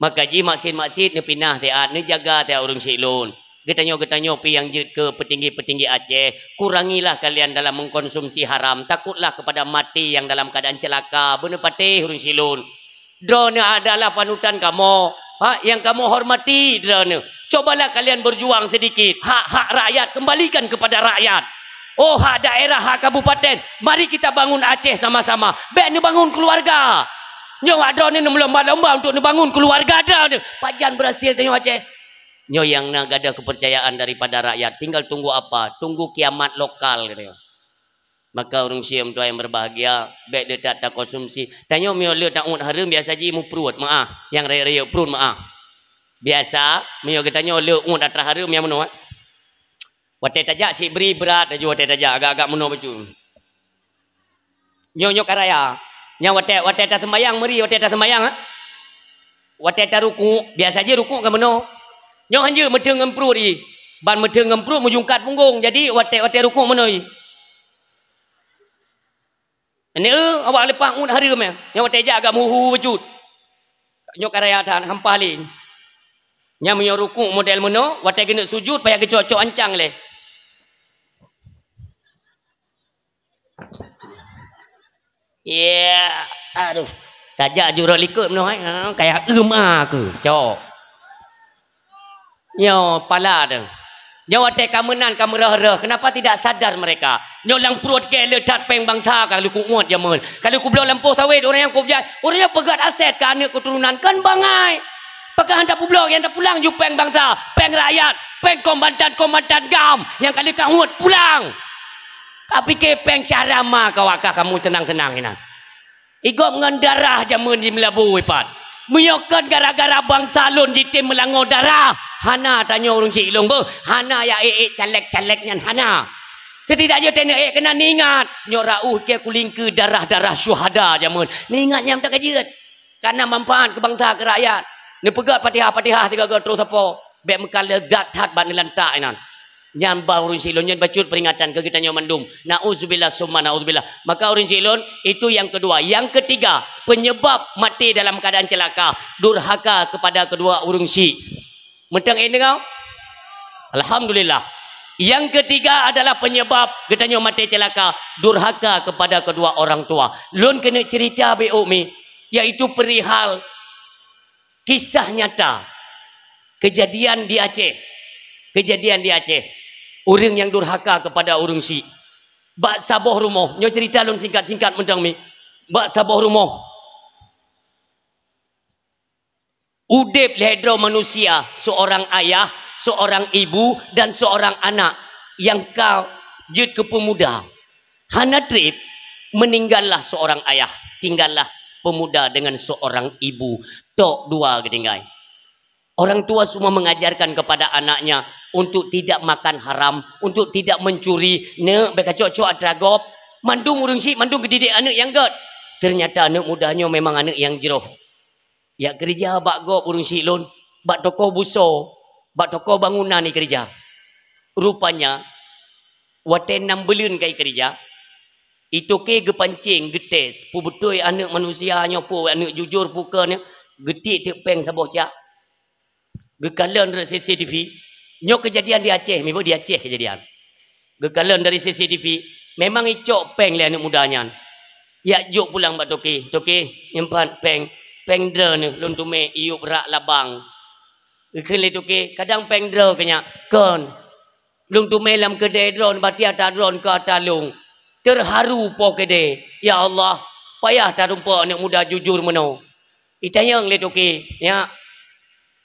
Maka jih maksiet-maksiet neupinah siat, neujaga siat ureueng siklon. Geutanyoe-geutanyoe pih nyang jeuet keu peutinggi-peutinggi Aceh, kurangilah kalian dalam mengkonsumsi haram, takutlah kepada mati yang dalam keadaan celaka, beuneupatéh ureueng siklon. Droeneuh adalah panutan kamoe, ha, nyang kamoe hormati droeneuh. Cobalah kalian berjuang sedikit. Hak-hak rakyat kembalikan kepada rakyat. Oh, hak daerah, hak kabupaten. Mari kita bangun Aceh sama-sama. Bèk neubangun keluarga. Nyoe droeneuh neulomba-lomba untuk neubangun keluarga droeneuh. Pajan berhasil tanyoe Aceh. Nyoe nyang na gadoh kepercayaan daripada rakyat. Tinggal tunggu apa? Tunggu kiamat lokal, katanya. Maka ureueng syiek tuan yang berbahagia, bèk le that takonsumsi. Tanyoe meunyoe le that ngut hareuem biasa jih mupruet, meu'ah. Nyang rayeuk-rayeuk pruet meu'ah. Biasa, meunyoe geutanyoe le ngut atra hareuem nyang meunoe. Watèe tajak sibri brat laju watèe tajak agak-agak meunoe bacut. Nyoe, nyoe ka raya. Nyang watèe, watèe taseumbayang meuri, watèe taseumbayang, ha? Watèe tarukuk, biasa jih rukuk ka meunoe. Nyoe hanjeuet meuteung ngon pruet jih. Ban meuteung ngon pruet meujungkat punggong. Jadi watèe, watèe rukuk meunoe jih. Neu-eu awak leupah ngut hareuem nyan. Nyoe watèe jak agak meuhu bacut. Nyoe ka raya that, hampah lé. Nyan meunyoe rukuk model meunoe, watèe geuneuk sujut payah geucok-cok ancang lé. Ya, aduh. Tajak jurok likot meunoe, ha, kaya eum a keu, cok. Nyoe pala deuh. Nyoe watèe ka meunan ka meureuh-reuh, kenapa tidak sadar mereka? Nyoe lam pruet gèt le that pèng bansa ka lheueh ku'uet jameun. Ka lheueh kubloe lampôh sawét ureueng nyang kujak, ureueng nyang peugöt aset keu aneuk keuturonan kan bangai. Pakon han tapeubloe nyang tapulang ju pèng bansa, pèng rakyat, pèng kombatan-kombatan gam nyang ka lheueh ka uet pulang. Ka pike pèng syara ma ka wakah kamoe teunang-teunang inan. Igob ngon darah jameun di Meulaboh ipat. Meunyoe kon gara-gara bansa lôn jitem meulangoe darah, hana tanyoe ureueng syiek lôn beuh, hana ya ék-ék caleg-caleg nyan hana. Setidak jih teuneuk ék keunan ingat, nyoe rauh keu kulingkeu darah-darah syuhada jameun. Ingat nyang teuka jeuet. Kana manfaat keu bansa keu rakyat. Neupeugöt Fatihah-Fatihah sigoe-goe troh sapo. Bèk meukalon zat that bak neulantak inan. Nyan ban ureuëng syiek lôn, nyan bacut peringatan keu geutanyoe mandum. Nauzubillah summa nauzubillah. Maka ureuëng syiek lôn, itu yang kedua. Yang ketiga, penyebab mati dalam keadaan celaka, durhaka kepada kedua ureuëng syiek. Mantong eh deungoe? Alhamdulillah. Yang ketiga adalah penyebab geutanyoe mati celaka, durhaka kepada kedua orang tua. Lôn keuneuk cerita beu mi, yaitu perihal kisah nyata. Kejadian di Aceh. Kejadian di Aceh. Ureuëng nyang durhaka kepada ureuëng syiek. Bak saboh rumoh, nyoe cerita lôn singkat-singkat mantong mi. Bak saboh rumoh. Udeb lhée droe manusia, seorang ayah, seorang ibu, dan seorang anak nyang ka jeuet keu peumuda. Hana treb, meninggallah seorang ayah, tinggallah pemuda dengan seorang ibu. Tok dua geutinggai. Orang tua semua mengajarkan kepada anaknya untuk tidak makan haram, untuk tidak mencuri. Neuk, bèk kacok-cok atra gob. Mandum ureuëng syiek, mandum geudidik aneuëk nyang gét. Ternyata aneuëk muda nyoe memang aneuëk nyang jroh. Jak keureuja bak gob ureuëng syiek lôn, bak toko busoe, bak toko bangunan jikeureuja. Rupanya, watée nam buleuen ka jikeureuja, jitoke geupancéng, geutés, peue beutôi aneuëk manusia nyoe, peue aneuëk jujur, peue keu nyoe, geutiek teuk péng saboh cak. Geukalon dari C C T V. Nyoe keujadian di Aceh, mi beuh, di Aceh keujadian. Geukalon dari C C T V, memang jicok péng lé aneuëk muda nyan. Jak jok pulang bak toke, "Toke, nyoe pat péng, péng droeneuh lôn teumé jiyueb rak labang." Geukheun lé toke, "Kadang péng droe keu nyak?" "Kon. Lôn teumé lam keudè droeneuh, bati atra droeneuh keu atra lôn." Teuharu po keudè, "Ya Allah, payah tarumpok aneuëk muda jujur meunoe." Jitanyong lé toke, "Nyak,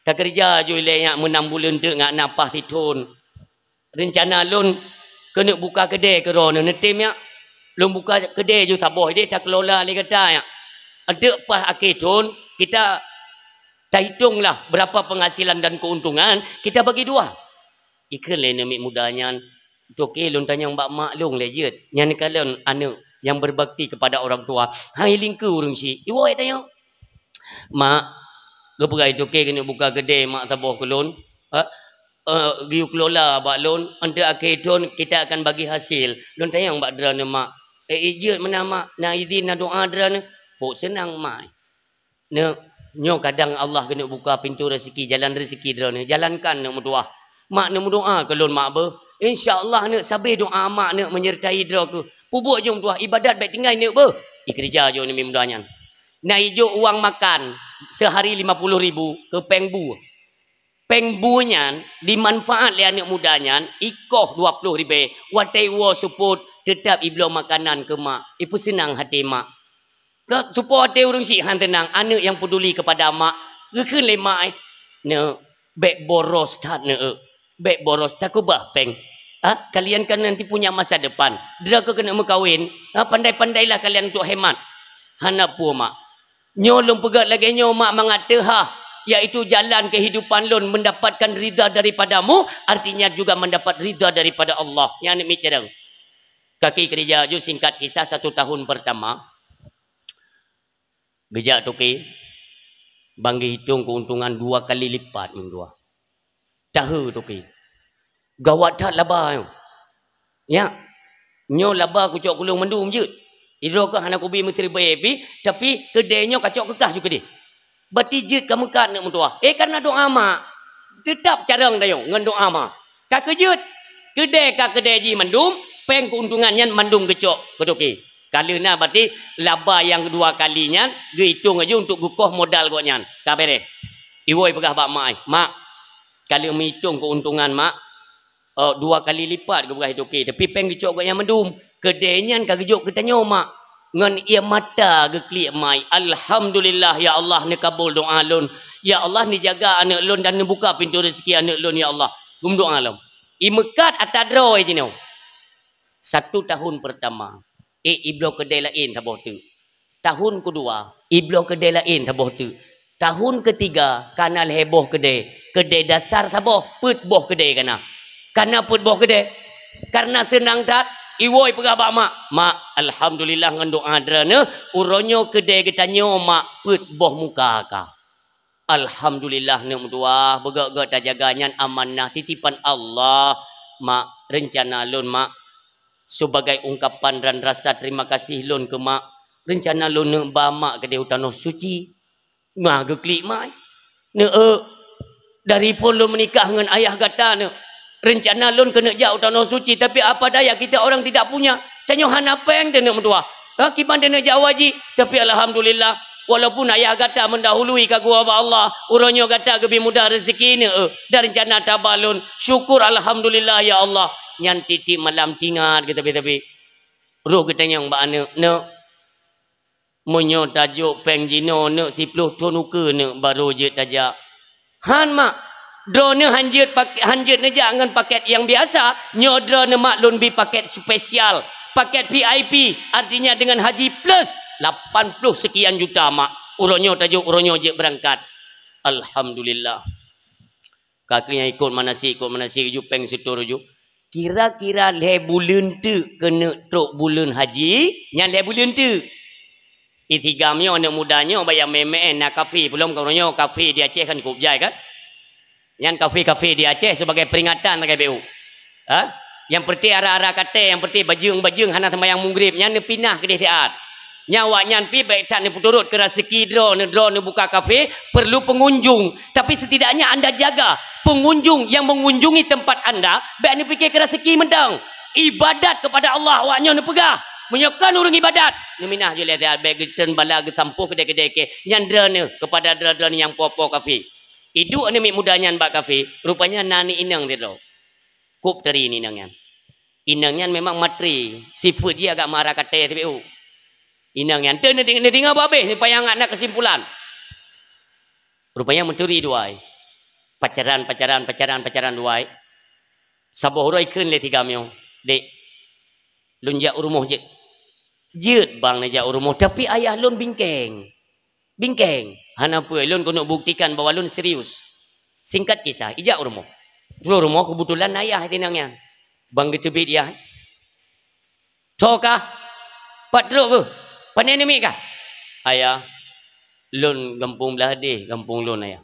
takeureuja ju ilée nyak meunam buleuen teuk ngat na paih sithon. Reuncana lôn keuneuk buka keudè keu droeneuh, neutem nyak. Lôn buka keudè ju saboh ideh takeulola lé gata nyak. Enteuk paih akhé thon, kita tahitonglah berapa penghasilan dan keuntungan, kita bagi dua." Jikheun lé aneuëk miet muda nyan, "Toke, lôn tanyong bak mak lôn lé jeuet. Nyan kalon aneuëk nyang berbakti kepada orang tua." Hai lingkeu ureuëng syiek, jiwoe tanyong. "Mak, geupeugah toke keuneuk buka keudè mak saboh keu lôn, ha, eh, geuyue keulola bak lôn, enteuk akhé thon kita akan bagi hasil. Lôn tanyong bak droeneuh mak, eh, jeuet meunan mak, na idhin, na doa droeneuh?" "Pok seunang mak. Neuk, nyoe kadang Allah keuneuk buka pintoe rezeki, jalan rezeki droeneuh. Jalankan neuk meudoa. Mak neuk meudoa keu lôn mak beuh. Insya Allah neuk sabe doa mak neuk menyertai droe keuh. Peubuet jeuem tuah ibadat bèk tinggai neuk beuh." Jikeureuja jok aneuëk miet muda nyan. Na jijok uang makan sehari lima puluh ribu keu péng bu. Péng bu nyan dimanfaat lé aneuëk muda nyan, jikoh dua ploh ribèe. Watèe jiwoe seupôt, teutap jibloe makanan keu mak. Jipeuseunang até mak. Ka tupo até ureuëng syiek han teunang, aneuëk nyang peduli kepada mak. Geukheun lé mak, eh, "Neuk, bèk boros that neuk. Bèk boros, takeubah péng. Ha, kalian kan nanti punya masa depan. Droe keuh keuneuk meukawen. Ha, pandai-pandailah kalian untuk hemat." "Hana peue mak. Nyoe lôn peugah lagèe nyoe mak mangat teuhah, yaitu jalan kehidupan lôn mendapatkan ridha daripadamu, artinya juga mendapat ridha daripada Allah." Nyan aneuëk miet cadang. Kaki keureuja ju, singkat kisah, satu tahun pertama, geujak toke, ban geuhitong keuntungan dua kali lipat minggu. Tahe toke. Gawat that laba nyoe. Nyak, nyoe laba kucok keu lôn mandum jeuet. Sidroe keuh hana kubi meusiribèe pih, tapi keudè nyoe kacok keu kah ju keudeh. Bati jeuet ka meukat neuk meutuah. Eh, karena doa mak. Teutap carông tanyoe ngon doa mak. Ka keujeuet, keudè ka keudè jih mandum, péng keuntungan nyan mandum geucok keu toke. Ka lheueh na, berarti laba nyang dua kali nyan geuhitong laju untuk geukoh modal gobnyan. Ka bereh. Iwoe peugah bak mak, "Mak, ka lheueh meuhitong keuntungan mak, eh, dua kali lipat geupeugah toke, tapi péng geucok gobnyan mandum. Keudè nyan ka geujok keu tanyoe mak. Ngon ie mata geuklik mak, 'Alhamdulillah, ya Allah, neukabul doa lôn. Ya Allah, neujaga aneuëk lôn dan neubuka pintoe rezeki aneuëk lôn, ya Allah.'" Geumeudoa lom. Imeukat ata droe jinoe. Satu tahun pertama, eh, ibloe keudè laén saboh teuk. Tahun kedua, ibloe keudè laén saboh teuk. Tahun ketiga, kana lhèe boh keudè. Keudè dasar saboh, peuet boh keudè kana. Kana peuet boh keudè. Karena seunang that, iwoe peugah bak mak, "Mak, alhamdulillah ngon doa droeneuh, uroe nyoe keudè geutanyoe mak peuet boh muka ka." Alhamdulillah, neuk meutuah, beugöt-göt tajaga nyan amanah titipan Allah. "Mak, reuncana lôn, Mak, sebagai ungkapan dan rasa terima kasih lôn keu Mak, reuncana lôn neuk ba Mak keudeh u Tanoh Suci." Nah, geuklik mai. "Neuk, eh, dari phon lôn meunikah ngon ayah gata neuk. Reuncana lôn keuneuk jak u Tanoh Suci, tapi apa daya kita orang tidak punya. Tanyoe hana péng teuh neuk meutuah. Ha, kiban teuh neuk jak haji. Tapi alhamdulillah, walaupun ayah gata meundahului ka geuwoe bak Allah, uroe nyoe gata geubri mudah rezeki neuk, eh, dan reuncana taba lôn. Syukur alhamdulillah ya Allah." Nyan tiep-tiep malam teuingat geuh tapi-tapi. Roh geutanyong bak aneuk, "Neuk, meunyoe tajok péng jinoe neuk siploh thon ukeue neuk barô jeuet tajak?" "Han, Mak. Droeneuh han jeuet pak-, han jeuet neujak ngon paket nyang biasa. Nyoe droeneuh, Mak, lôn bri paket spesial, paket V I P, artinya dengan haji plus lapan ploh sekian juta, Mak. Uroe nyoe tajok, uroe nyoe jeuet beurangkat." Alhamdulillah. Ka keuh nyang ikot manasik, ikot manasik ju péng seutôt ju. Kira-kira lhée buleuen teuk keuneuk trok buleuen haji, nyan lhée buleuen teuk. Itigam nyoe aneuk muda nyoe bak nyang mé-mé na kafe, peulom ka uroe nyoe kafe di Aceh kan kôb jai kan. Nyan kafe-kafe di Aceh sebagai peringatan sagai B U. Ha? Nyang peureté ara-ara katée, nyang peureté bajeueng-bajeueng hana seumayang Maghrib, nyan neupinah keudeh siat. Nyan awaknyan pih bék that neupeuturot keu raseuki droeneuh, droeneuh buka kafe, perlu pengunjung. Tapi setidaknya anda jaga pengunjung yang mengunjungi tempat anda, bék neupike keu raseuki mantong. Ibadat kepada Allah awaknyoe neupeugah. Meunyoe kon ureuëng ibadat, neuminah ju lé siat bék geuteun bala geusampôh keudeh-keudeh keh. Nyan droeneuh kepada droeneuh nyang po-po kafe. Iduek aneuk miet muda nyan bak kafe, rupanya na aneuk inong sidroe. Kôb teurii inong nyan. Inong nyan memang matri, sifeuet jih agak mara katée teubieu. Inong nyan teu neudeungoe, neudeungoe bah abéh, supaya ngat na keusimpulan. Rupanya meuturi dua ai. Pacaran, pacaran, pacaran, pacaran dua ai. Saboh uroe ikheun lé tigam nyoe, "Dek, lôn jak u rumoh jeuet." "Jeuet bang neujak u rumoh, tapi ayah lôn bingkeng." "Bingkeng?" "Hana peue, lôn keuneuk buktikan bahwa lôn serius." Singkat kisah, ijak u rumoh. Trok u rumoh, keubeutulan na ayah tinong nyan. Bang geuteubiet yah. "Soe kah? Pat trok keuh? Pane neumik kah?" "Ayah, lôn gampông blah deh, gampông lôn, Ayah.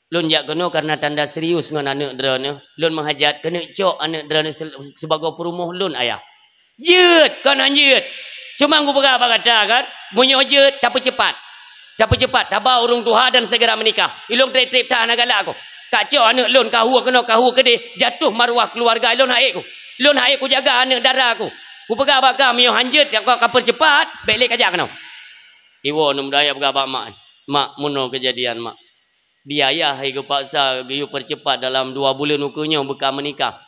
Lôn jak keunoe karena tanda serius ngon aneuk droeneuh. Lôn meuhajat keuneuk cok aneuk droeneuh se-, sibagoe peurumoh lôn, Ayah." "Jeuet, kon han jeuet. Cuma kupeugah bak gata kan, meunyoe jeuet, tapeucepat. Tapeucepat, taba ureuëng tuha dan segera menikah. Ilôn treb-treb that hana galak ku. Kacok aneuk lôn kahue keunoe, kahue keudeh, jatuh maruah keuluwarga ilôn hak ék ku. Lôn hak ék kujaga aneuk dara ku. Kupeugah bak kah, meunyoe han jeuet, ka, ka peucepat, bék lé kajak keunoe." Iwoe aneuk muda nyan peugah bak mak, "Mak, meunoe keujadian, Mak. Di ayah hai geupaksa geuyue peucepat dalam dua buleuen ukeue nyoe beuka meunikah."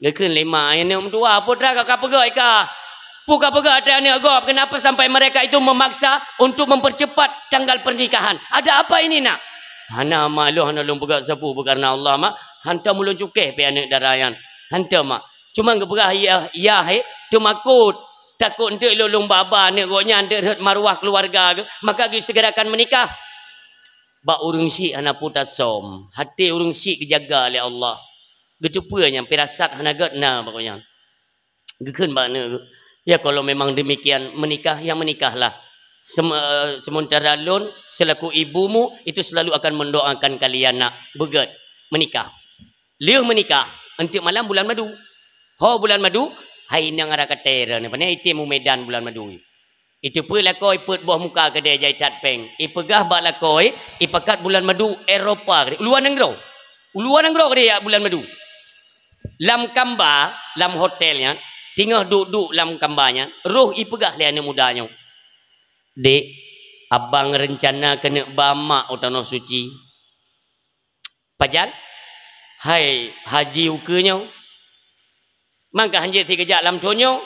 Geukheun lé mak, "Aneuk meutuah, peue teuma ka peugah i kah? Peue ka peugah ateueh aneuk gob? Kenapa sampai mereka itu memaksa untuk mempercepat tanggal pernikahan? Ada apa ini, Nak?" "Hana, Mak, lôn hana lôn peugah sapeue, bukan Allah, Mak. Hantom ulôn cukéh pih aneuk dara nyan. Hantom, Mak. Cuma geupeugah yah, yah, eh, teumakot. Takot eunteuk lôn, lôn ba-ba aneuk gobnyan, eunteuk rhot maruah keuluwarga geuh, maka geusegerakan meunikah." Bak ureuëng syiek hana peue tasöm, até ureuëng syiek geujaga lé Allah. Geuteupeue nyang firasat hana gét na bak nyan. Geukheun bak aneuk, "Ya, kalau memang demikian menikah, ya menikahlah. Sem-, eh, sementara lôn selaku ibumu itu selalu akan mendoakan kalian, Nak. Beugét, menikah." Lheueh meunikah, eunteuk malam bulan madu. Ho bulan madu, hai inong ara katée droeneuh, pane item u Medan bulan madu. Iteupeue lakoe, ipeuet boh muka keudeh jai that péng. Ipeugah bak lakoe, ipakat bulan madu Eropa keudeh, u luwa nanggroe. U luwa nanggroe keudeh jak bulan madu. Lam kamba, lam hotel nyan, teungoh duek-duek lam kamba nyan, roh ipeugah lé aneuk muda nyoe, "Dek, abang reuncana keuneuk ba mak u Tanoh Suci." "Pajan?" "Hai haji ukeue nyoe. Mangka hanjeuet sikeujak lam thon nyoe.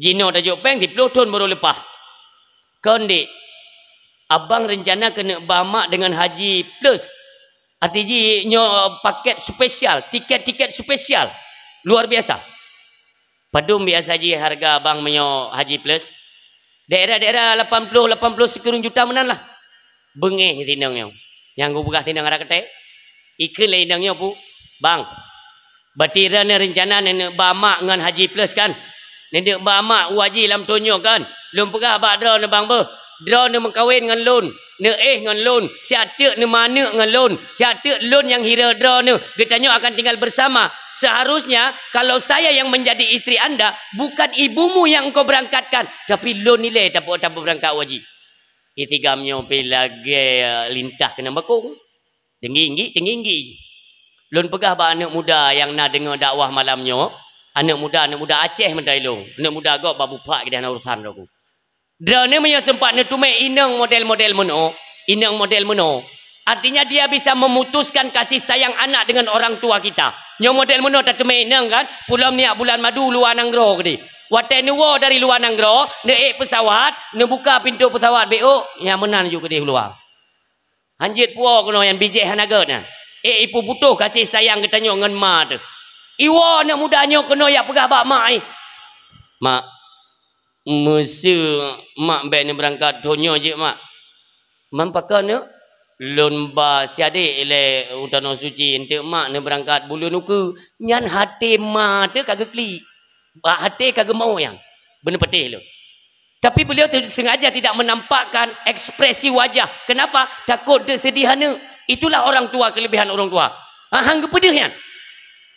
Jinoe tajok péng, siploh thon baru leupah." "Kon, Dek, abang reuncana keuneuk ba mak deungon haji plus. Arti jih nyoe paket spesial, tiket-tiket spesial. Luar biasa." "Padum biasa jih hareuga abang meunyoe haji plus?" "Daerah-daerah lapan ploh, lapan ploh sikureueng juta meunan lah." Beungéh inong nyoe. Nyang geupeugah inong ara katée. Ikheun lé inong nyoe peue, "Bang, berarti droeneuh reuncana neuneuk ba mak ngon haji plus kan? Neuneuk ba mak u haji lam thon nyoe kan? Lôn peugah bak droeneuh bang beuh, droeneuh meukawen ngon lôn. Neuéh ngon lôn, siat teuk neumaneuk ngon lôn, siat teuk lôn nyang hira droeneuh, geutanyoe akan tinggal bersama. Seharusnya, kalau saya yang menjadi istri anda, bukan ibumu yang engkau berangkatkan, tapi lôn ilée tapeu-, tapeubeurangkat u haji. Itigam nyoe pih lagée lintah keunong bakong. Teunggi-nggi, teunggi-nggi. Lôn peugah bak aneuëk muda nyang na deungoe dakwah malam nyoe, aneuëk muda, aneuëk muda Aceh meutai lôn, aneuëk muda gob bak bupak keudeh hana urusan droe ku. Droeneuh meunyoe seumpat neuteumé inong model-model meunoe, inong model meunoe, artinya dia bisa memutuskan kasih sayang anak dengan orang tua kita. Nyoe model meunoe tateumé inong kan, pulom niyak bulan madu luwa nanggroe keudeh. Watée neuwoe dari luwa nanggroe, neuék peusawat, neubuka pintoe peusawat bék, nyang meunan ju keudeh luwa. Hanjeuet puwoe keunoe nyang bijéh hana gét nyan. Ék ipeubutoh kasih sayang geutanyoe ngon ma teuh. Iwoe aneuëk muda nyoe keunoe jak peugah bak mak jih, "Mak, meuseu mak bék neubeurangkat thon nyoe jeuet, Mak." "Man pakon, Neuk?" "Lôn ba siadék ilée u Tanoh Suci, eunteuk mak neubeurangkat buleuen ukeue." Nyan até ma teuh ka geuklik. Bak até ka geumawök nyan. Beuneupatéh lôn. Tapi beliau tu sengaja tidak menampakkan ekspresi wajah. Kenapa? Takot teuk seudeh aneuëk. Itulah orang tua, kelebihan orang tua. Ha, han geupeudeuh nyan.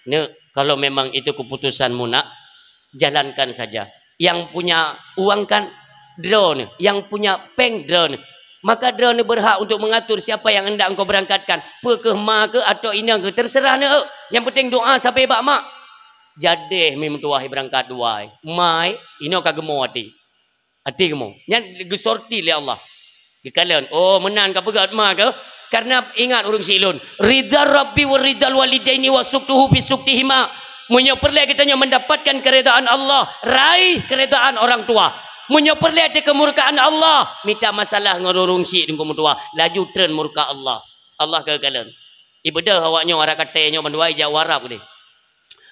Neuk, kalau memang itu keputusanmu, Nak, jalankan saja. Yang punya uang kan droeneuh, yang punya péng droeneuh. Maka droeneuh berhak untuk mengatur siapa yang hendak engkau berangkatkan. Peu keuh ma keuh atau inong keuh, terserah neuk. Yang penting doa sampai bak mak. Jadéh mi meutuwah ibeurangkat dua, ma, inoe ka geumo até. Até geumo. Nyan geusorti lé Allah. Geukalon, "Oh, meunan ka peugah ma keuh?" Karena ingat ureuëng syiek lôn, "Ridha Rabbi wa ridhal walidaini wa sukhtuhu fi sukhtihima." Meunyoe peureulée geutanyoe mendapatkan keridaan Allah, raih keridaan orang tua. Meunyoe peureulée teu keumurkaan Allah, mita masalah ngon ureuëng syiek teungku meutuwah, laju treun murka Allah. Allah geukalon. Ibeudôh awak nyoe, ara katé nyoe bandua ijak u Arab keudeh.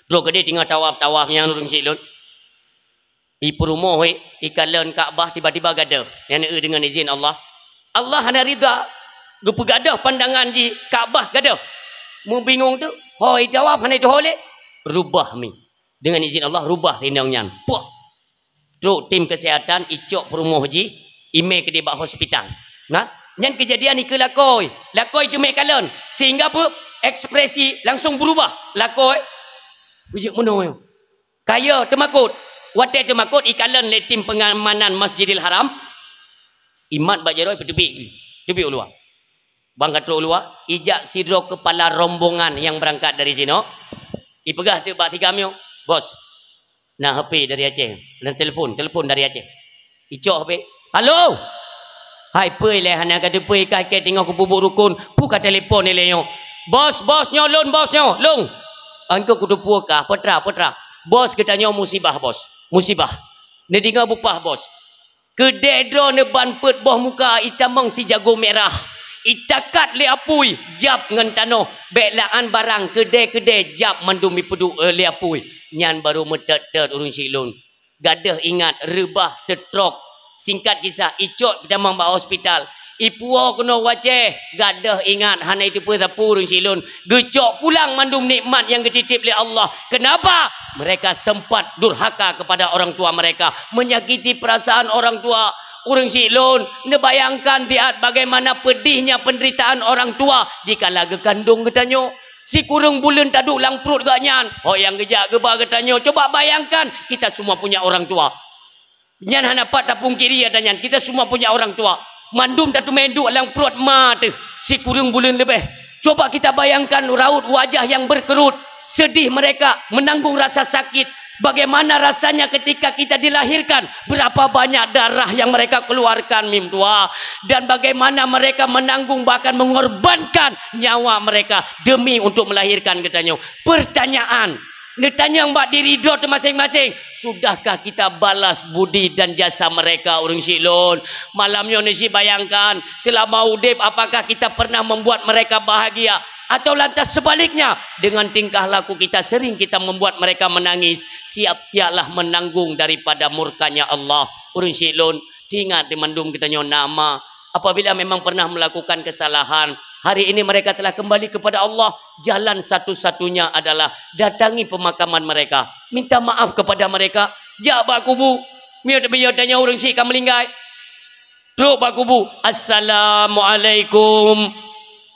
Trok keudeh teungoh tawaf-tawaf nyan ureuëng syiek lôn. Ipeurumoh, ikalon Ka'bah, tiba-tiba gadôh. Nyan eu deungon izin Allah. Allah hana ridha, geupeugadôh pandangan jih, Ka'bah gadôh. Meubingong teuk, ho itawaf hana ituho lé. Rubah mi. Deungon izin Allah, rubah inong nyan. Puah. Trok tim kesehatan, icok peurumoh jih, imé keudeh bak hospital. Nah, nyan keujadian ikeue lakoe. Lakoe teumé kalon. Sehingga peue? Ekspresi langsung berubah. Lakoe, beujeuet meunoe. Kayô teumakot. Watée teumakot ikalon lé tim pengamanan Masjidil Haram, imat bak jaroe peuteubiet, teubiet u luwa. Ban ka trok u luwa, ijak sidroe keupala rombongan nyang beurangkat dari sinoe, ipeugah teuk bak tigam nyoe, "Bos, na H P dari Aceh, na telepon, telepon dari Aceh." Icok H P. "Halo! Hai, peue lé hana ka teupeue ka kée teungoh kupeubuet rukon, peue ka telepon ilée nyoe?" "Bos, bos, nyoe lôn, bos, nyoe lôn." "Engkau kuteupue kah, peue tra, peue tra?" "Bos, geutanyoe musibah, bos. Musibah. Neudeungoe bupah, bos. Keudée droeneuh ban peuet boh muka itamong sijagoe mirah, itakat lé apui, jab ngon tanoh, bék laan barang, keudée-keudée jab mandum ipeuduek lé apui." Nyan barô meutot-tot ureuëng syiek lôn. Gadôh ingat, reubah, stroke. Singkat kisah, icok tamong bak hospital. Ipuwoe keunoe u Aceh, gadôh ingat, hana iteupeue sapeue ureuëng syiek lôn. Geucok pulang mandum nikmat nyang geutitip lé Allah. Kenapa? Mereka sempat durhaka kepada orang tua mereka, menyakiti perasaan orang tua. Ureuëng syiek lôn, neubayangkan siat bagaimana pedihnya penderitaan orang tua dikala geukandong geutanyoe. Sikureueng buleuen taduek lam pruet geuh nyan, ho nyang geujak geuba geutanyoe. Coba bayangkan, kita semua punya orang tua. Nyan hana pat tapungkiri ata nyan, kita semua punya orang tua. Mandum tateumé duek lam pruet ma teuh, sikureueng buleuen leubeh. Coba kita bayangkan raut wajah yang berkerut, sedih mereka, menanggung rasa sakit. Bagaimana rasanya ketika kita dilahirkan? Berapa banyak darah yang mereka keluarkan, mim tua? Dan bagaimana mereka menanggung, bahkan mengorbankan nyawa mereka demi untuk melahirkan geutanyoe? Pertanyaan, neutanyong bak diri droe teuh maséng-maséng, sudahkah kita balas budi dan jasa mereka, ureuëng syiek lôn? Malam nyoe neusi bayangkan, selama udeb, apakah kita pernah membuat mereka bahagia? Atau lantas sebaliknya, dengan tingkah laku kita sering kita membuat mereka menangis, siap-siaplah menanggung daripada murkanya Allah. Ureuëng syiek lôn, teuingat di mandum geutanyoe na ma. Apabila memang pernah melakukan kesalahan, hari ini mereka telah kembali kepada Allah, jalan satu-satunya adalah datangi pemakaman mereka, minta maaf kepada mereka, jak bak kubu. Miyueb-miyueb tanyoe ureuëng syiek ka meulinggai. Trok bak kubu, "Assalamualaikum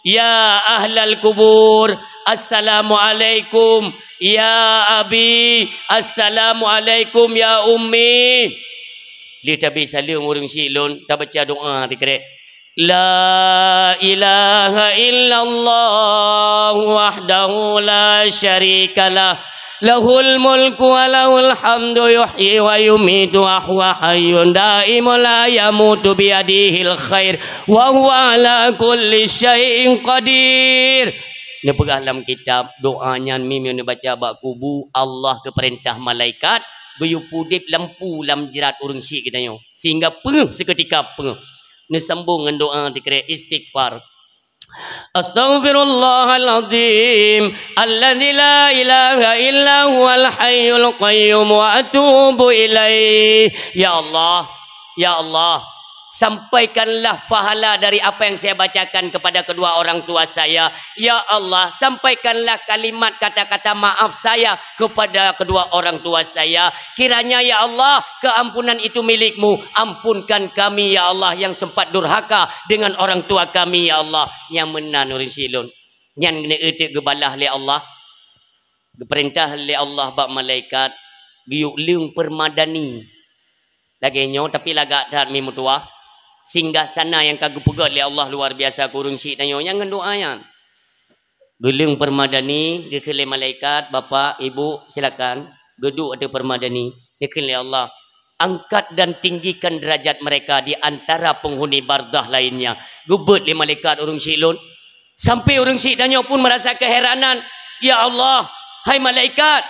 ya ahlal kubur. Assalamualaikum ya abi. Assalamualaikum ya ummi." Lheueh tabri saleuem ureuëng syiek lôn, tabaca doa tikrek. La ilaha illallah wahdahu la syarikalah. Lahul mulku wa lahul hamdu yuhyi wa yumitu wa huwa hayyun daimun la yamutu biyadihil khair wa huwa ala kulli syai'in qadir. Neupeugah lam kitab, doa nyan meunyoe neubaca bak kubu, Allah geupeurintah malaikat geuyue peudeb lampu lam jrat ureuëng syiek geutanyoe, sehingga peungeuh seukeutika peungeuh. Neusambong ngon doa tikrek istighfar. Astaghfirullahalazim alladzi la ilaha illa huwal hayyul qayyum wa atubu ilaih. Ya Allah, ya Allah, sampaikanlah pahala dari apa yang saya bacakan kepada kedua orang tua saya. Ya Allah, sampaikanlah kalimat kata-kata maaf saya kepada kedua orang tua saya. Kiranya, ya Allah, keampunan itu milik-Mu. Ampunkan kami, ya Allah, yang sempat durhaka dengan orang tua kami, ya Allah. Nyang meunan ureuëng syiek lôn. Nyan keuneuk geubalah lé Allah. Geupeurintah lé Allah bak malaikat geuyue leueng peuremadani. Lagée nyoe, tapi lagak that mi meutuwah. Singgah sana nyang ka geupeugét lé Allah luar biasa keu ureuëng syiek tanyoe nyang ngon doa nyan. Geuleueng peuremadani, geukheun lé malaikat, "Bapak, Ibu, silakan geuduek ateueh peuremadani." Geukheun lé Allah, "Angkat dan tinggikan derajat mereka di antara penghuni barzakh lainnya." Geubeuet lé malaikat ureuëng syiek lôn. Sampai ureuëng syiek tanyoe pun merasa keheranan. "Ya Allah, hai malaikat,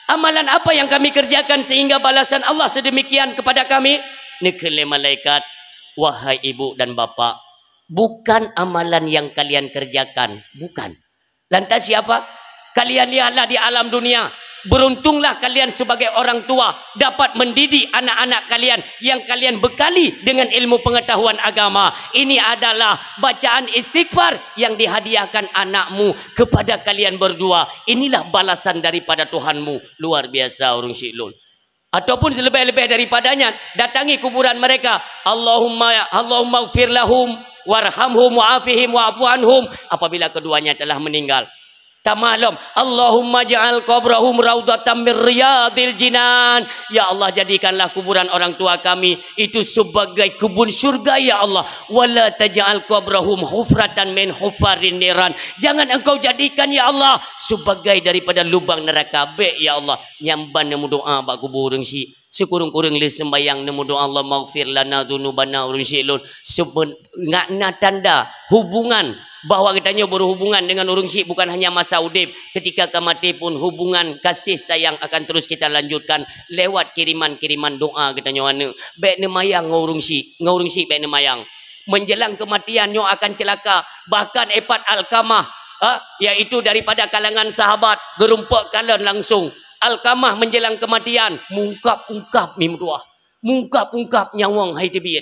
amalan apa yang kami kerjakan sehingga balasan Allah sedemikian kepada kami?" Neukheun lé malaikat, "Wahai ibu dan bapak, bukan amalan yang kalian kerjakan, bukan. Lantas siapa? Kalian lihatlah di alam dunia. Beruntunglah kalian sebagai orang tua dapat mendidik anak-anak kalian yang kalian bekali dengan ilmu pengetahuan agama. Ini adalah bacaan istighfar yang dihadiahkan anakmu kepada kalian berdua. Inilah balasan daripada Tuhanmu." Luar biasa ureuëng syiek lôn. Ataupun seleubeh-leubeh daripada nyan, datangi kuburan mereka. Allahumma, Allahumma gfir lahum, warhamhum, wa'afihim, wa'fu anhum. Apabila keduanya telah meninggal, tamah lom, "Allahumma ja'al qabrahum raudatan min riyadil jinan." Ya Allah, jadikanlah kuburan orang tua kami itu sebagai kebun syurga, ya Allah. "Wala taj'al qabrahum hufratan min hufarin niran." Jangan Engkau jadikan, ya Allah, sebagai daripada lubang neraka. Bék, ya Allah. Nyan ban neumeudoa bak kubu ureuëng syiek. Sikureueng-kureueng lheueh seumbahyang neumeudoa, "Allahumma gfir lana dzunubana," ureuëng syiek lôn. Seubeun-, ngat na tanda hubungan bahwa geutanyoe berhubungan dengan ureuëng syiek bukan hanya masa udeb, ketika ka maté pun hubungan kasih sayang akan terus kita lanjutkan lewat kiriman-kiriman doa geutanyoe aneuëk. Bék neumayang ngon ureuëng syiek, ngon ureuëng syiek bék neumayang. Menjelang kematian nyoe akan celaka. Bahkan ipat Alkamah, ha, yaitu daripada kalangan sahabat, geurumpok kalon langsung. Alkamah menjelang kematian, mungkab-ungkab mi meutuwah. Mungkab-ungkab nyawöng hai teubiet.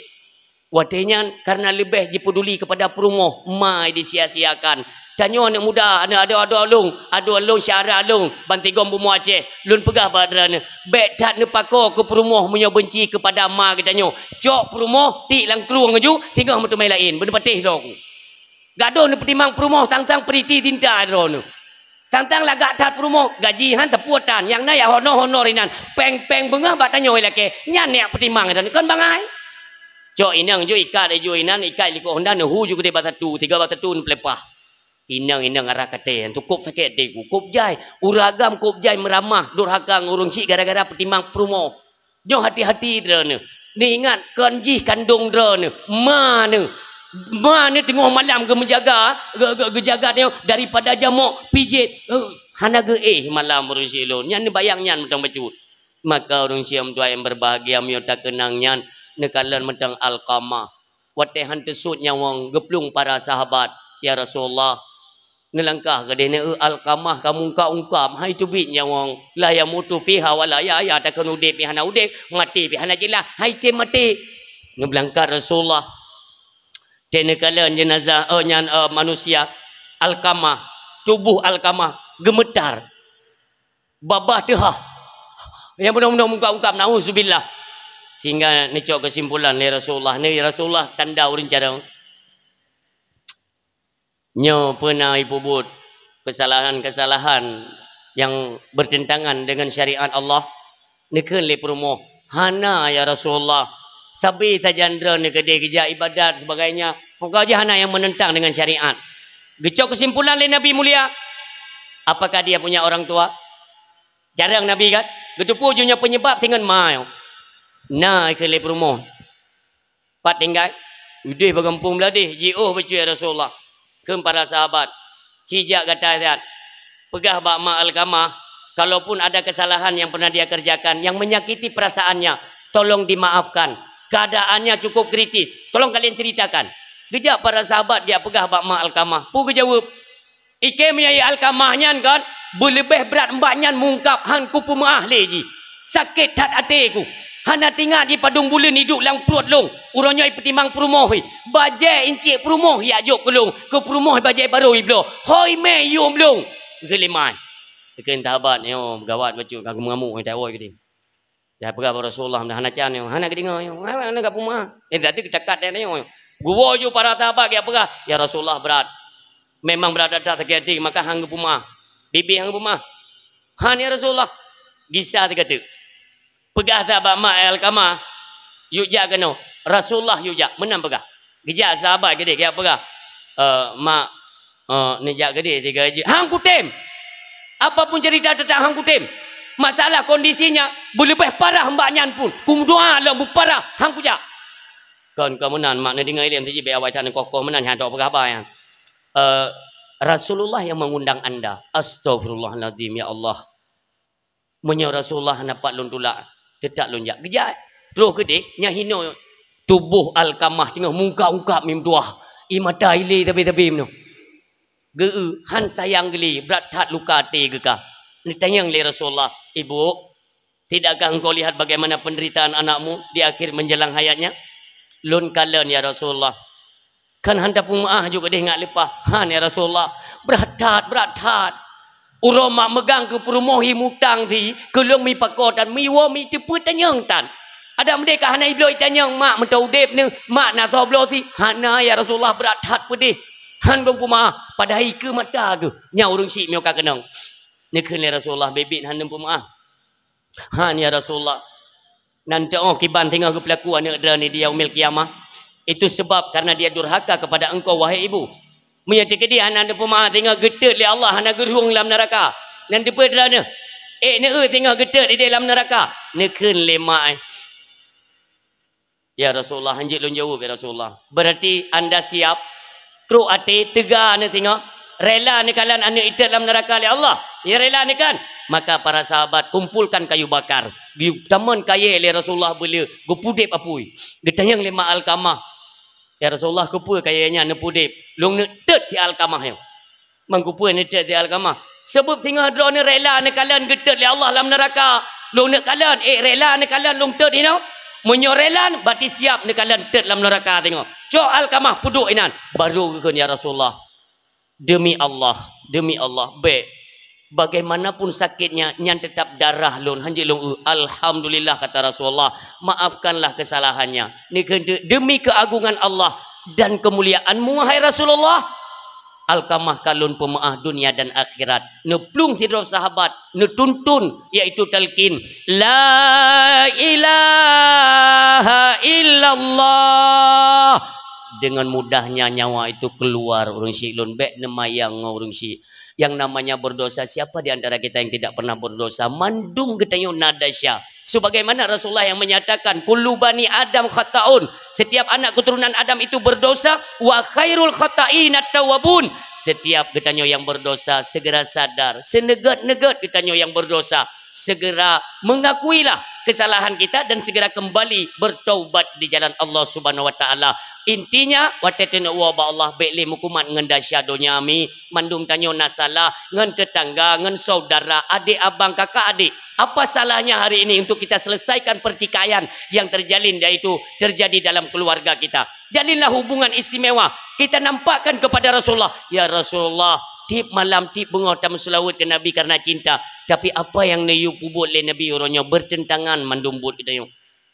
Watée nyan, karena leubeh jipeuduli kepada peurumoh, ma disia-siakan. Tanyoe aneuëk muda, aneuëk adoe-adoe lôn, adoe lôn, syedara lôn, bantigom bumoe Aceh, lôn peugah bak droeneuh, bék that neupakoe keu peurumoh meunyoe beunci keupada ma geutanyoe. Cok peurumoh, tiek lam krueng aju, singoh meuteumé laén, beuneupatéh droe ku. Gadôh neupeutimang peurumoh sang-sang peuriti cinta droeneuh. Sang-sang lagak that peurumoh, gaji han teupue tan, nyang na ya honor-honor inan, péng-péng beungoh bak tanyoe ilakée, nyan neujak peutimang droeneuh kon bangai. Cok inong ju ikat aju inan, ikat likot honda neuhu ju keudeh bak satu, tiga bak satu neupeulepah. Inong-inong arah katé, nyan tu kop sakét até ku, kop jai, ureuëng agam kop jai meuramah, durhaka ngon ureuëng syiek gara-gara peutimang peurumoh. Nyoe hati-hati droeneuh. Neuingat kon jih kandong droeneuh, ma neuh. Ma neuh teungoh malam geumeujaga, ge-, ge-, geujaga tanyoe daripada jamok, pijet. Eh, hana geuéh malam ureuëng syiek lôn. Nyan neubayang nyan mantong bacut. Maka ureuëng syiek meutuwah nyang berbahagia meunyoe takeunang nyan neukalon mantong Alkamah. Watée han teusot nyawöng geuplueng para sahabat, "Ya Rasulullah, neulangkah keudeh neueu Alkamah ka mungkab-ungkab, hai teubiet nyawöng, la yamutu fiha wa la yahya, takheun udeb pih hana udeb, maté pih hana jeulaih, hai tem maté." Neubeulangkat Rasulullah. Teuh neukalon jeunazah, oh, nyan, oh, manusia, Alkamah, tuboh Alkamah geumeutar. Babah teuhah. Nyang bunoe-bunoe mungkab-ungkab, nauzubillah. Sehingga neucok keusimpulan lé Rasulullah, "Ni Rasulullah, tanda ureuëng carông." Nyoe peuna ipeubuet keusalahan-keusalahan nyang bertentangan dengan syariat Allah? Neukheun lé peurumoh, "Hana, ya Rasulullah. Sabe sajan droeneuh keudeh geujak ibadat sebagainya. Pokok jih hana nyang menentang dengan syariat." Geucok keusimpulan lé Nabi mulia, "Apakah dia punya orang tua?" Jarang Nabi kan? Geuteupeue ju nyoe penyebab singon ma nyoe. Na kheun lé peurumoh. Pat tinggai? Udeh bak gampông Bladeh, jiôh bacut ya Rasulullah. Kheun para sahabat, "Cijak gata that. Peugah bak mak Alkamah, kalaupun ada kesalahan yang pernah dia kerjakan yang menyakiti perasaannya, tolong dimaafkan. Keadaannya cukup kritis. Tolong kalian ceritakan." Geujak para sahabat jak peugah bak mak Alkamah. Peue geujaweueb? "Ikém nyai Alkamah nyan kan, beuleubeh brat mbak nyan mungkab han kupeumeu'ah lé jih. Sakét that até ku. Hana tingat jipadong buleuen iduek lam pruet lôn. Uroe nyoe ipeutimang peurumoh hi. Bajée incik peurumoh ijak jok keu lôn, keu peurumoh bajée barô ibloe. Hôi mé yuem lôn." Geulimai. Ikém sahabat nyoe gawat bacut ka geumeugamuk nyoe, tak woe keudeh. Dah peugah bak Rasulullah, "Hana can nyoe, hana geudeungoe nyoe, hana, hana geupeumeu'ah." Eh, tadi geucakat nyoe. Geuwoe ju para sahabat geujak peugah, "Ya Rasulullah, brat. Memang brat that sakét até, maka han geupeumeu'ah. Bibi han geupeumeu'ah." "Han, ya Rasulullah." Gisa teuka teuk. Peugah that bak mak Alkamah, "Yue jak keunoe." Rasulullah yue jak, meunan peugah. Geujak sahabat keudeh, geujak peugah, "Eh, mak, eh, neujak keudeh tiga jeuet." "Han kutem! Apapun cerita tetap han kutem. Masalah kondisinya beuleubeh parah mbak nyan pun. Kumeudoa lom beuparah, han kujak." "Kon, kon meunan, mak, neudeungoe ilém tiji bèk awai that neukoh-koh meunan, han tok peugah haba nyan." "Eh, Rasulullah yang mengundang anda." "Astagfirullahaladzim, ya Allah. Meunyoe Rasulullah hana pat lôn tulak, teutak lôn jak." Geujak. Troh keudeh, nyan hinoe tuboh Alkamah teungoh mungkab-ungkab meutuah. Ie mata ilé tabe-tabe meunoe. Geu-eu, han sayang geuli, brat that luka até geuh ka. Neutanyong lé Rasulullah, "Ibu, tidakkah engkau lihat bagaimana penderitaan anakmu di akhir menjelang hayatnya?" "Lôn kalon, ya Rasulullah." "Kan han tapeumeu'ah ju keudeh ngat leupah?" "Han, ya Rasulullah." "Brat that, brat that. Uroe mak meugang keu peurumoh hi mutang si, keu lôn mi pakoe tan, mi woe mi teupeue tanyong tan. Adak meudeh ka hana ibloe itanyong mak meuto udeb neuh, mak na soe bloe si." "Hana, ya Rasulullah, brat that peudeh. Han lôn peumeu'ah, padahai ikeue mata geuh." Nyan ureuëng syiek miyueb ka keunong. Neukheun lé Rasulullah, "Bibi han lôn peumeu'ah." "Han, ya Rasulullah. Nan teu'oh kiban singoh geupeulaku aneuëk droeneuh di yaumil qiyamah. Itu sebab karena dia durhaka kepada engkau, wahai ibu. Meunyoe teukeudi hana neupeumeu'ah singoh geutot lé Allah, hana geurhueng lam neuraka. Nan teupeue droeneuh? Ék neueu singoh geutot idéh lam neuraka." Neukheun lé mak, "Ya Rasulullah, hanjeuet lôn jaweueb, ya Rasulullah." "Berarti anda siap, trok até, teuga neuh singoh, rela neukalon aneuëk itot lam neuraka lé Allah? Ya, rela neuh kan?" Maka para sahabat kumpulkan kayu bakar. Geutamon kayée lé Rasulullah beuleu, geupudeb apui. Geutanyong lé mak Alkamah, "Ya Rasulullah, keupeue kayée nyan neupudeb?" "Lôn neuk tot si Alkamah nyoe." "Mangkeupeue neutot si Alkamah?" "Sabab singoh droeneuh rela neukalon geutot lé Allah lam neuraka, lôn neuk kalon, ék rela neukalon lôn tot inoe? Meunyoe rela, berarti siap neukalon tot lam neuraka singoh. Cok Alkamah peuduek inan." Barô geukheun, "Ya Rasulullah, demi Allah, demi Allah, bék. Bagaimanapun sakitnya, nyan tetap darah lôn, hanjeuet lôn eu." "Alhamdulillah," kata Rasulullah, "maafkanlah kesalahannya." Neukheun teuk, "Demi keagungan Allah dan kemuliaan-Mu, wahai Rasulullah, Alkamah ka lôn peumeu'ah dunia dan akhirat." Neuplueng sidroe sahabat, neutuntun, yaitu talqin, "La ilaha illallah." Dengan mudahnya nyawa itu keluar, ureuëng syiek lôn, bék neumayang ngon ureuëng syiek. Yang namanya berdosa, siapa di antara kita yang tidak pernah berdosa? Mandum geutanyoe na desya. Sebagaimana Rasulullah yang menyatakan, "Kullu bani Adam khata'un." Setiap anak keturunan Adam itu berdosa, "Wa khairul khata'in at-tawwabun." Setiap geutanyoe yang berdosa, segera sadar. Seuneugot-neugot geutanyoe yang berdosa, segera mengakuilah kesalahan kita dan segera kembali bertaubat di jalan Allah Subhanahu wa Taala. Intinya, watée teuneuk woe bak Allah, bék lé meukumat ngon desya donya mi, mandum tanyoe na salah, ngon teutangga, ngon saudara, adik abang, kakak adik. Apa salahnya hari ini untuk kita selesaikan pertikaian yang terjalin, yaitu terjadi dalam keluarga kita? Jalinlah hubungan istimewa. Kita nampakkan kepada Rasulullah, "Ya Rasulullah, tiep malam, tiep beungoh tameuseulaweuet keu Nabi karena cinta." Tapi apa nyang neuyue peubuet lé Nabi uroe nyoe bertentangan mandum buet geutanyoe.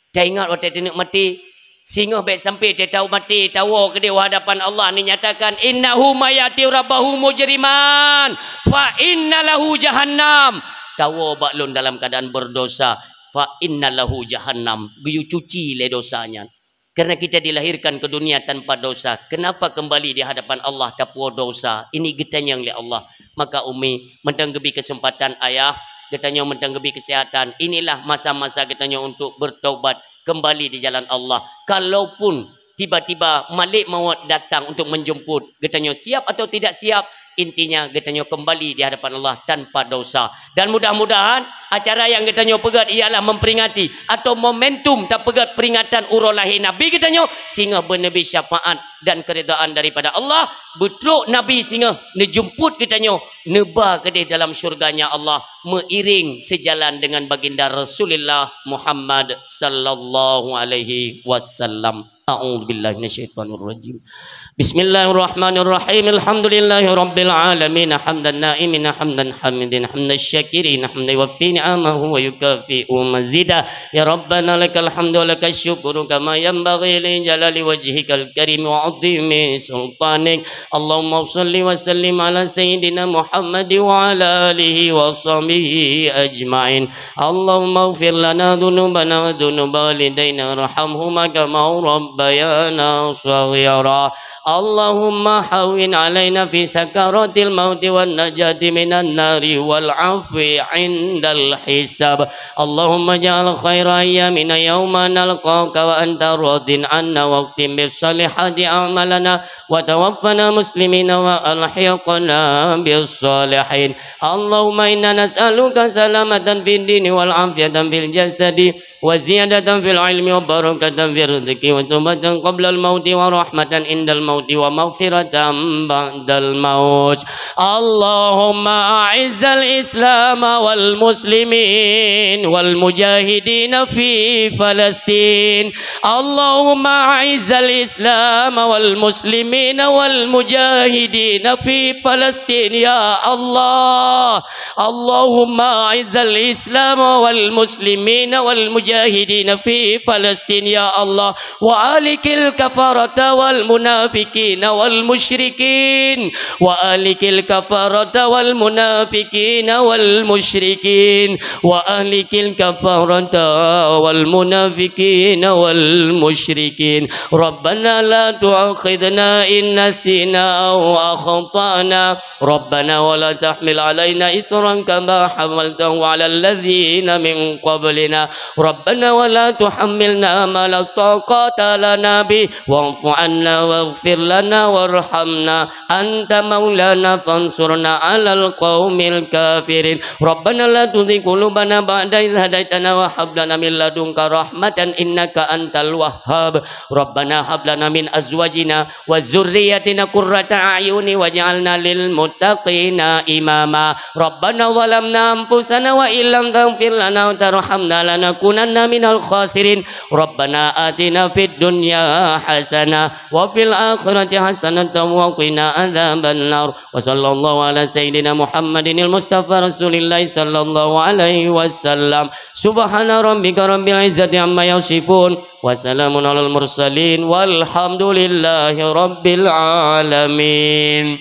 Taingat watée taneuk maté, singoh bék sampai tatau maté, tawoe keudeh u hadapan Allah, neunyatakan, "Innahu may ya'ti rabbahu mujriman, fa inna lahu jahannam." Tawoe bak lôn dalam keuadaan berdosa, fa inna lahu jahannam, geuyue cuci lé dosa nyan. Karena kita dilahirkan ke dunia tanpa dosa, kenapa kembali di hadapan Allah tapuwoe dosa? Ini geutanyong lé Allah. Maka umi, mantong geubi kesempatan ayah, geutanyoe mantong geubi kesehatan. Inilah masa-masa geutanyoe untuk bertaubat, kembali di jalan Allah. Kalaupun tiba-tiba malek maut datang untuk menjemput, geutanyoe siap atau tidak siap, intinya geutanyoe kembali di hadapan Allah tanpa dosa. Dan mudah-mudahan acara nyang geutanyoe peugét ialah memperingati atau momentum tapeugét peringatan uroe lahé Nabi geutanyoe, singoh beuneubri syafaat dan keridaan daripada Allah, beutrok Nabi singoh neujemput geutanyoe neuba keudeh dalam syurga-Nya Allah, meuiring seujalan dengan baginda Rasulullah Muhammad sallallahu alaihi wasallam. A'udzubillahi minasyaitonirrajim. Bismillahirrahmanirrahim. Alhamdulillahirabbil alamin. Hamdan na'imin, hamdan hamidin, hamdan syakirin, hamdan yuwaffi ni'amahu wa yukafi'u mazidah. Ya Rabbana lakal hamdu wa lakasy syukru kama yanbaghi li jalali wajhikal karim wa 'azimi sultanik. Allahumma shalli wa sallim ala sayyidina Muhammad wa ala alihi wa sahbihi ajmain. Allahumma ighfir lana dzunubana wa dzunuba walidaina warhamhuma kama rabbayana shaghira. Allahumma hawwin alaina fi sakaratil mauti wan najati minan nari wal afwi indal hisab. Allahumma ja'al khaira ayyamina yauma nalqaka wa anta radin anna wa khtim bis salihati a'malana wa tawaffana muslimina wa alhiqna bis salihin. Allahumma inna nas'aluka salamatan fid dini wal afiyatan fil jasadi wa ziyadatan fil ilmi wa barakatan fir rizqi wa taubatan qablal mauti wa rahmatan indal mauti wa maghfiratan ba'dal maut. Allahumma a'izzal Islam wal muslimin wal mujahidin fi Falastin. Allahumma a'izzal Islam wal muslimin wal mujahidin fi Falastin, ya Allah. Allahumma a'izzal Islam wal muslimin wal mujahidin fi Falastin, ya Allah. Wa ahlikil kafarata wal munafiqina wal musyrikin. Wa ahlikil kafarata wal munafiqina wal musyrikin. Wa ahlikil kafarata wal munafiqina wal musyrikin. Rabbana la tu'akhidna in nasina aw akhtana. Rabbana wa la tahmil alaina isran kama hamaltahu alal ladzina min qablina. Rabbana wa la tuhammilna ma la taqata lana bih, wa'fu anna waghfir lana warhamna, anta maulana fansurna alal qaumil kafirin. Rabbana la tuzigh qulubana ba'da idh hadaitana wa hab lana min ladunka rahmatan innaka antal wahhab. Rabbana hab lana min azwajina wa dzurriyyatina qurrata a'yuni waj'alna lil muttaqina imama. Rabbana zalamna anfusana wa illam taghfir lana wa tarhamna lanakunanna minal khasirin. Rabbana atina fid dunya hasanah wa fil akhirati hasanatan wa qina adzabannar. Wa sallallahu ala sayyidina Muhammadinil Mustafa Rasulillahi sallallahu alaihi wasallam. Subhana rabbika rabbil izzati amma yasifun. Wa salamun alal mursalin. Walhamdulillahi rabbil alamin.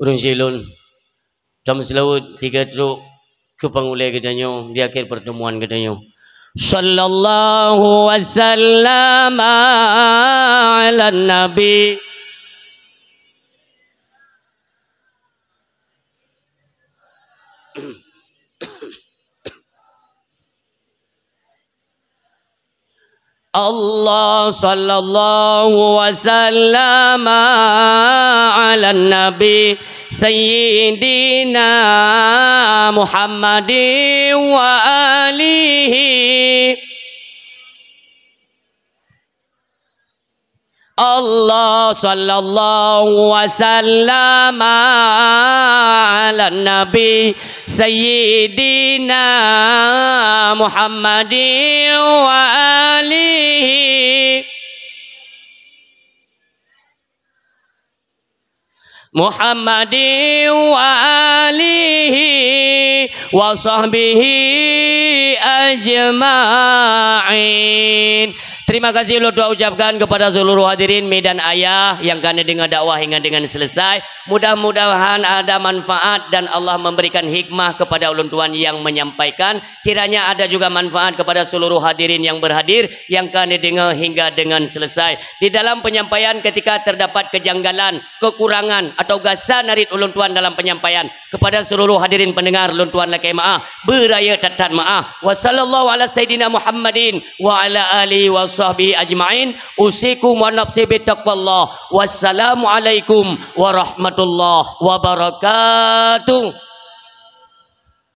Ureueng syedara, tameuseulaweuet sigoe trok keu pangulée geutanyoe di akhé peurtemuan geutanyoe. Sallallahu wasallama ala nabi. Allah sallallahu wasallama ala nabi sayyidina Muhammadin wa alihi. Allah sallallahu wasallama ala nabi sayyidina Muhammadin wa alihi. Muhammadin wa alihi wa sahbihi ajma'in. Terima kasih ulôn tuan ucapkan kepada seluruh hadirin mi dan ayah nyang ka neudeungoe dakwah hingga dengan selesai. Mudah-mudahan ada manfaat dan Allah memberikan hikmah kepada ulôn tuan nyang menyampaikan. Kiranya ada juga manfaat kepada seluruh hadirin nyang berhadir nyang ka neudeungoe hingga dengan selesai. Di dalam penyampaian ketika terdapat kejanggalan, kekurangan atau gasa narit ulôn tuan dalam penyampaian, kepada seluruh hadirin pendengar, lôn tuan lakée meu'ah, beurayeuk that-that meu'ah. Wa sallallahu ala sayyidina Muhammadin wa ala alihi wa sahbihi ajma'in. Usikum wa nafsi bitaqwallah. Wassalamualaikum warahmatullahi wabarakatuh.